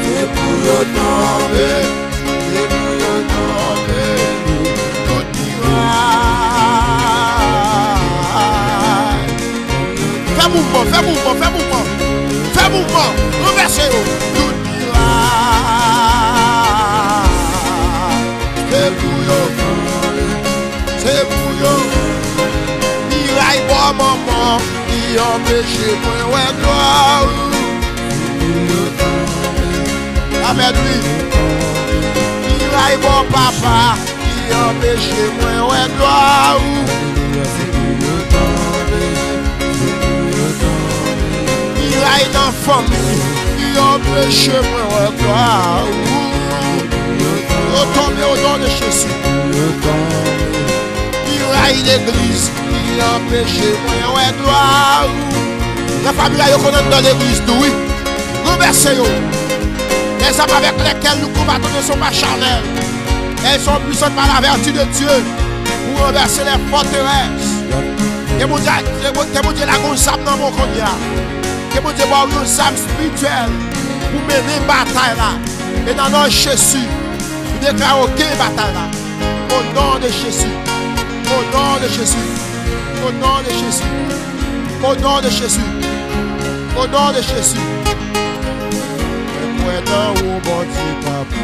se pou yo tonbe, se pou yo tonbe. Tout miray. Fè mouvman, fè mouvman, fè mouvman. Fè mouvman, ranvèse yo. Tout miray, se pou yo, se pou yo. Miray bò manman ki anpeche mwen wè glwa ou. Amèn, wi. Miray bò papa ki anpeche mwen wè glwa ou. Miray nan fanmi ki anpeche mwen wè glwa ou. Yo tonbe o non de Jezi. Miray legliz ki anpeche mwen wè glwa ou. Nan fanmi a yo konn anndan legliz tou, wi. Ranvèse yo. Les armes avec lesquelles nous combattons ne sont pas charnelles. Elles sont puissantes par la vertu de Dieu pour renverser les forteresses. Ke Bondye, ke Bon- ke Bondye lage yon zam nan men w kounye a. Ke Bondye ba w yon zam espirityèl pou mennen batay la. E nan non Jezi, nou deklare w gen batay la. O non de Jezi. O non de Jezi. O non de Jezi. O non de Jezi. O non de Jezi. Mwen kwè nan ou, Bondye papa.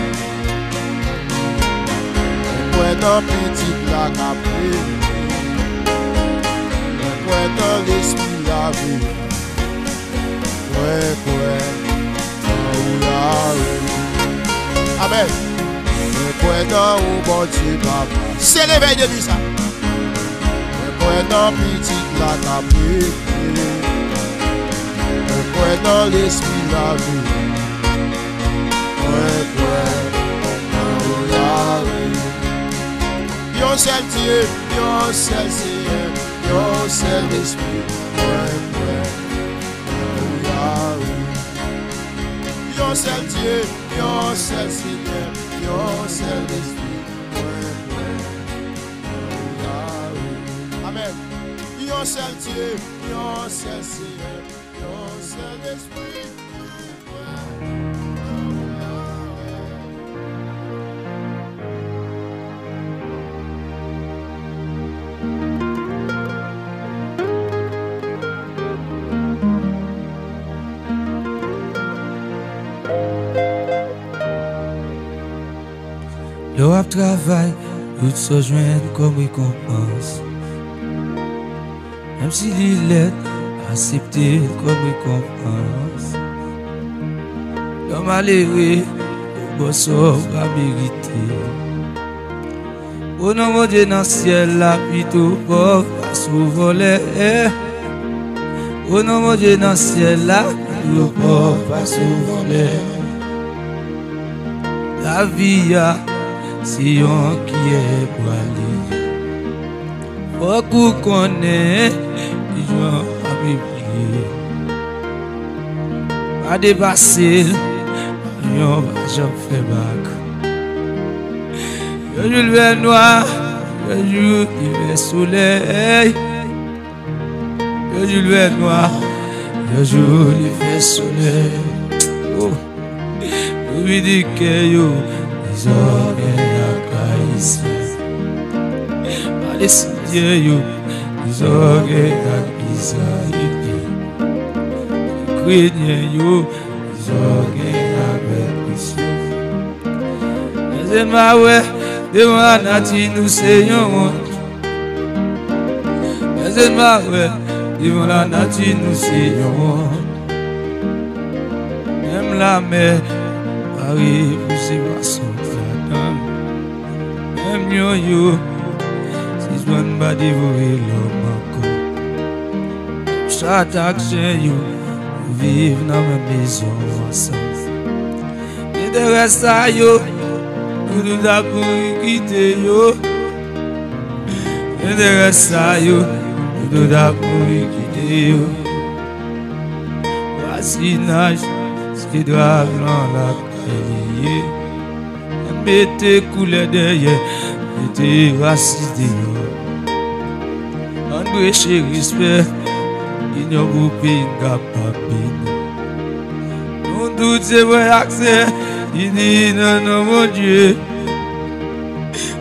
Mwen kwè nan Pitit la k ap vini. Mwen kwè nan Lespri lavi. Mwen kwè nan ou, Yawe. Amèn. Mwen kwè nan ou, Bondye papa. Se levèy de li sa. Mwen kwè nan Pitit la k ap vini. Mwen kwè nan Lespri lavi. Mwen kwè nan ou, Yawe. Yon sèl Dye, yon sèl Seyè, yon sèl Lespri. Mwen kwè nan ou, Yawe. Yon sèl Dye, yon sèl Senyè, yon sèl Lespri. Mwen kwè nan ou, Yawe. Amèn. Yon sèl Dye, yon sèl Senyè, yon sèl Lespri. Mwen kwè nan ou, Yawe. Lè w ap travay, tout sa w jwenn kòm rekonpans. Menm si li lèd, aksepte l kòm rekonpans. Lè w malere, yo ba w sa w pa merite. O non Bondye nan syèl la, pito pòv pase w vòlè. O non Bondye nan syèl la, pito pòv pase w vòlè. Lavi a, se yon kiyè pwale. Fòk ou konnen kijan w ap evolye. Pa depase l, avyon pa janm fè bak. Yon jou l fè nwa, yon jou li fè solèy. Yon jou l fè nwa, yon jou li fè solèy. Oh. Dominiken yo, dezògèy ak Ayisyen. Palestinyen yo, dezògèy ak Izrayelyen. Ikrenyen yo, dezògèy avèk Ris yo. Lèzèn pa wè, devan lanati nou se yon wont. Pèsonn pa wè, devan lanati nou se yon wont. Menm lamè pa Mare pouse pwason ladan l. Menm lyon yo, sispann pa devore lòm ankò. Chat ak chen yo, viv nan menm mezon ansanm. Enterè sa yo, nou tout ap mouri kite yo. Enterè sa yo, nou tout ap mouri kite yo. Vwazinaj, se dra blan lakay li ye. Ann mete koulè dèyè, mete rasis deyò. Ann preche respè, inyon pou peyi n kapab beni. Nou tout se frè ak sè, ini nan non Bondye.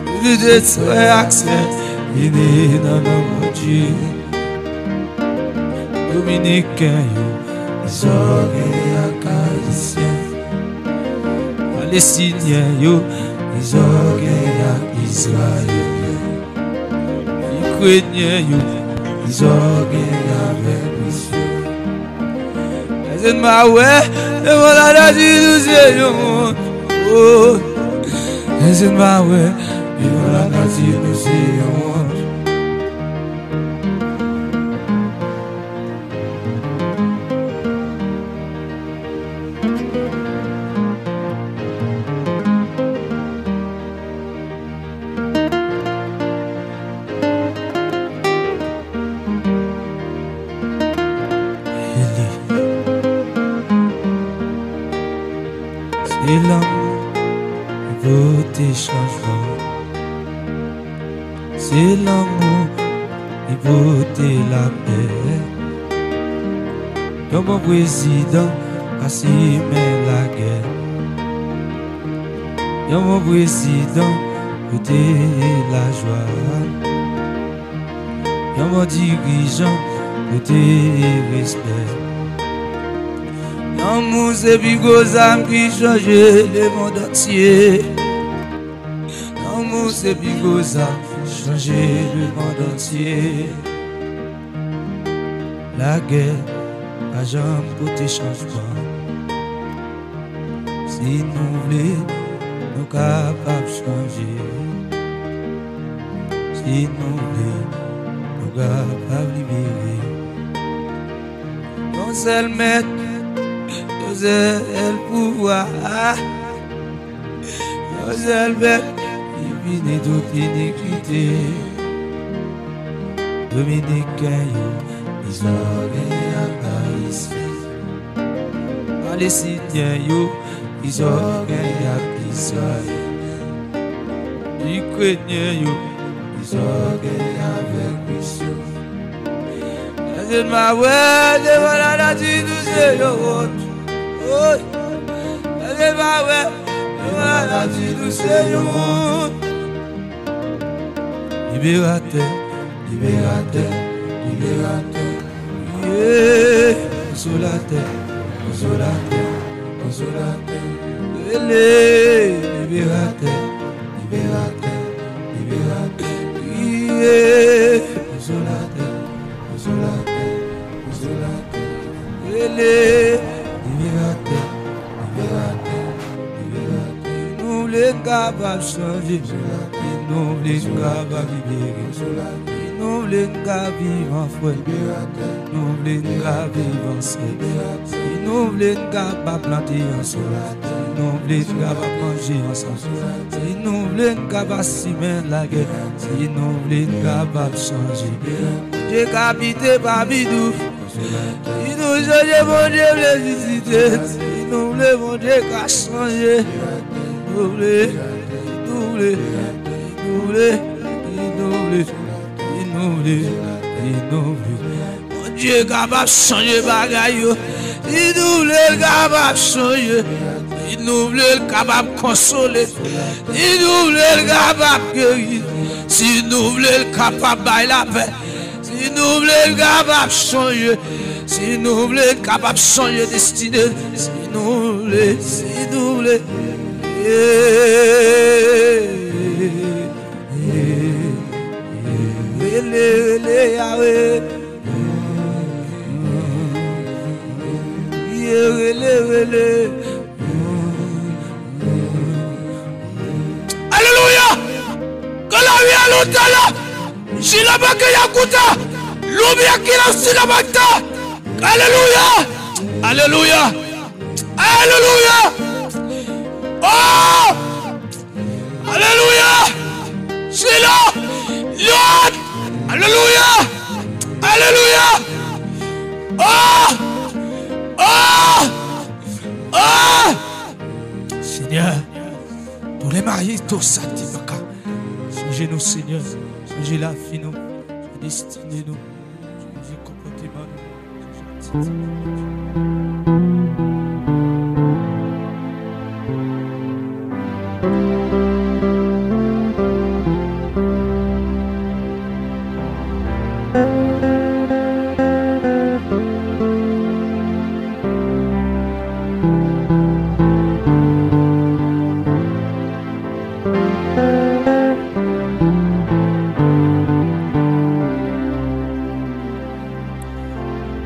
Nou tout se frè ak sè, ini nan non Bondye. Dominiken yo, Izògè ak Ayisyen. Palestinyen yo, Izògè ak Izrayelyen. Ikrenyen yo, Izògè avèk Ris yo. Èske n pa wè, devan lanati nou se yon wont? Oh, èske n pa wè, devan lanati nou se yon wont? Se lanmou ki pote chanjman. Se lanmou ki pote lapè. Yon bon prezidan ka simen lagè. Yon bon prezidan pote lajwa. Yon bon dirijan pote respè. Lanmou se pi gwo zam ki chanje lemonn antye. Lanmou se pi gwo zam ki chanje lemonn antye. Lagè pa janm pote chanjman. Si nou vle, nou kapab chanje. Si nou vle, nou kapab libere. Yon sèl mèt, yon sèl pouvwa. Yon sèl pèp ki pini tout inikite. Dominiken yo, Izògè ak Ayisyen. Palestinyen yo, Izògè ak Izrayelyen. Ikrenyen yo, Izògè avèk Ris yo. Èske n pa wè, devan lanati nou se yon wont? Woy! Èske n pa wè, devan lanati nou se yon wont? Liberatè, liberatè, liberatè. Ye, konsolatè, konsolatè, konsolatè. Rele, liberatè, liberatè, liberatè. Ye, konsolatè, konsolatè, konsolatè. Rele, liberatè, liberatè, liberatè. Si nou vle n kapab chanje. Si nou vle n kapab libere. Si nou vle n ka viv an frè. Si nou vle n ka viv an sè. Si nou vle n kapab plante ansanm. Si nou vle n kapab manje ansanm. Si nou vle n kapab simen lagè. Si nou vle n kapab chanje. Bondye ka abite pami nou. Si nou chanje, Bondye vle vizite. Si nou vle, Bondye ka chanje. Si nou vle, si nou vle, si nou vle, si nou vle, si nou vle, si nou vle. Bondye kapab chanje bagay yo. Si nou vle, l kapab chanje. Si nou vle, l kapab konsole. Si nou vle, l kapab geri. Si nou vle, l kapab bay lapè. Si nou vle, l kapab chanje. Si nou vle, l kapab chanje destine. Si nou vle, si nou vle. Yeah, yeah, yeah. Rele, rele, Yahweh. Yeah, rele, rele. Alutala, Shilabaka Yakuta, Lubia Kila Silabata. Aleluya! Aleluya! Aleluya! Oh! Aleluya! Shila! Lord! Aleluya! Aleluya! Oh! Oh! Oh! Senyè, pou lè mayi to sati baka. Sonje nou, Senyè. Sonje lavi nou. Sonje destine nou. Sonje konpòteman nou.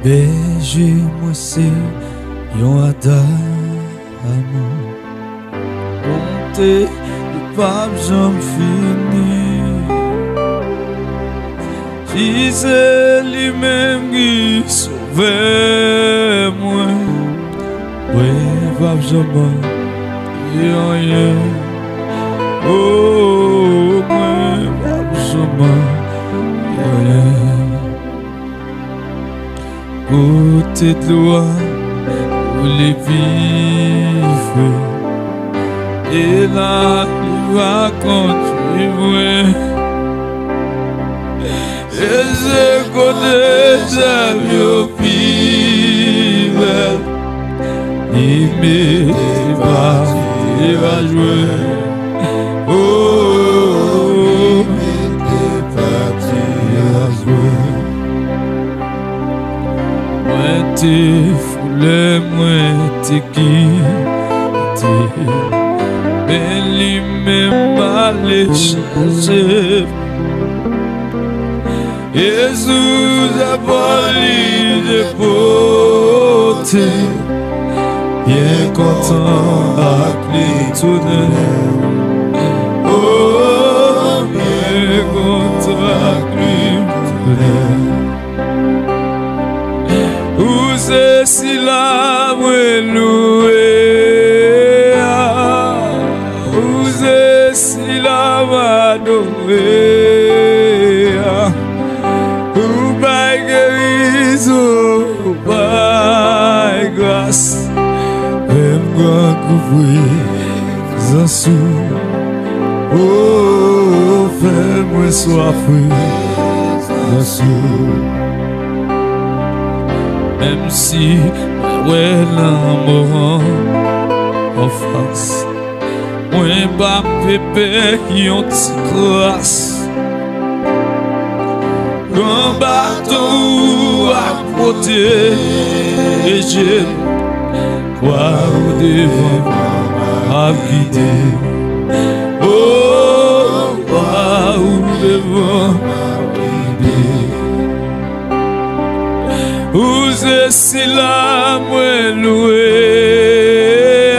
Bèje mwen se yon adamou. Bonte li p ap janm fini. Si se li menm ki sovè mwen, mwen p ap janm manke anyen. O, mwen p ap janm manke anyen. Kote dlo a koule pi fre, e lapli va kondui mwen. E se kote zèb yo pi bèl, li mete pati a jwèt. O, li mete pati a jwèt. Mwen te fou lè mwen te kite, men li menm ale chache. E sou zepòl li te pote, byen kontan ak li tounen. O, byen kontan ak li tounen. Ou se sila mwen louwe a. Ou se sila m adore a. Ou bay gerizon, ou bay gras. Fè m grangou prezans ou. O, fè mwen swaf prezans ou. Menm si mwen wè lanmò anfas, mwen p ap pe pè yon ti kras. Gran baton ou a pwoteje m, kwa ou devan m ap gide. O, kwa ou devan m ap gide. Ou se sila mwen louwe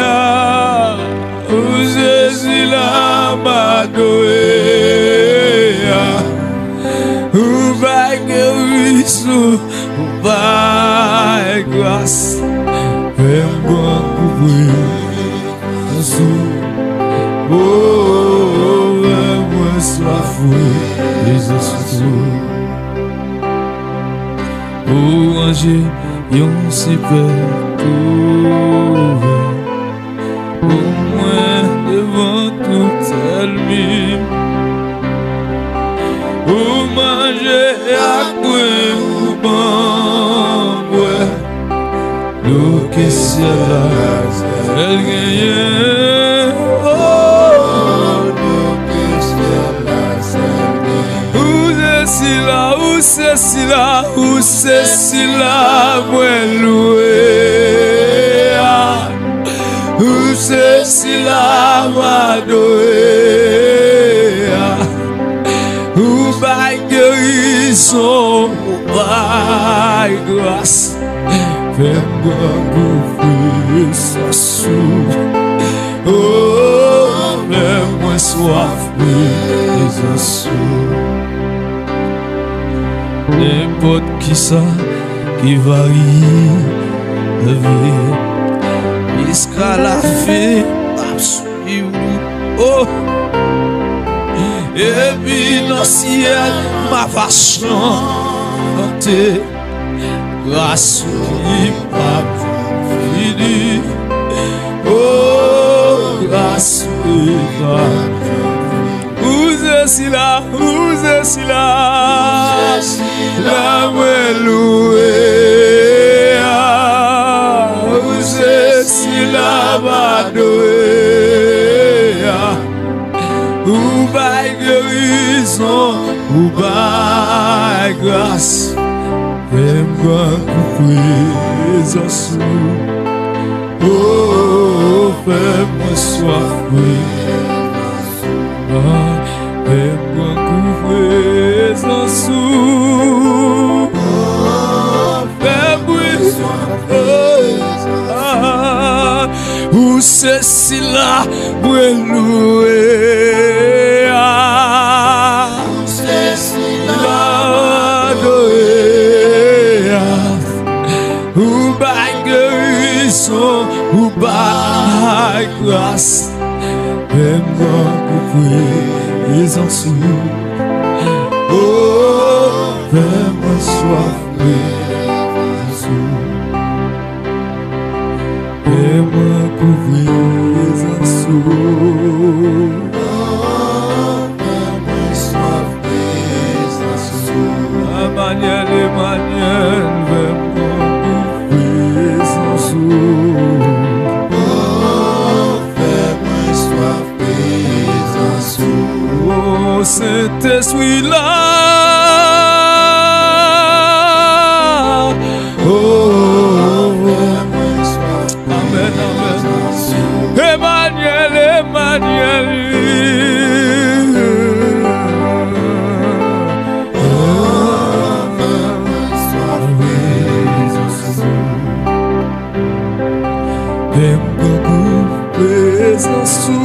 a. Ou se sila m adore a. Ou bay gerizon, ou bay gras. Fè m grangou prezans ou. O, fè mwen swaf prezans ou. Ou ranje yon sipè kouvè pou mwen devan tout ènmi m. Ou manje ak mwen, ou ban m bwè. Dlo ke syèl la sèl genyen. O, dlo ke syèl la sèl genyen. Ou se sila, ou se sila, ou se sila mwen louwe a. Ou se sila m adore a. Ou bay gerizon, ou bay gras. Fè m grangou prezans ou. O, fè mwen swaf prezans prezans ou. Nenpòt kisa ki va rive, jiska lafen m ap swiv ou. Oh! Epi nan syèl m ap chante. Gras ou li p ap fini. Oh, gras ou li p ap fini. Ou se sila, ou se sila. Ou se sila mwen louwe a. Ou se sila m adore a. Ou bay gerizon, ou bay gras. Fè m pran gou prezans ou. Oh, fè mwen swaf prezans ou. Ah, fè m pran gou prezans ou. Oh, fè mwen swaf prezans ou. Ah, ou se sila mwen louwe a. Ou se sila m adore a. Ou bay gerizon, ou bay gras. Fè m pran gou prezans ou. Oh, fè mwen swaf prezans ou. Fè mwen gou prezans ou. Fè mwen swaf prezans ou. Emmanuel, Emmanuel, fè mwen gou prezans ou. Fè mwen swaf prezans ou. Oh, Sentespri la. Oh, amèn, amèn. Emmanuel, Emmanuel. Fè m pran gou prezans ou.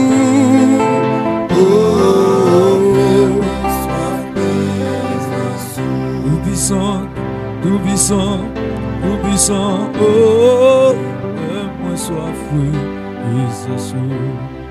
Toupisan, Toupisan, Toupisan, oh, fè mwen swaf prezans ou.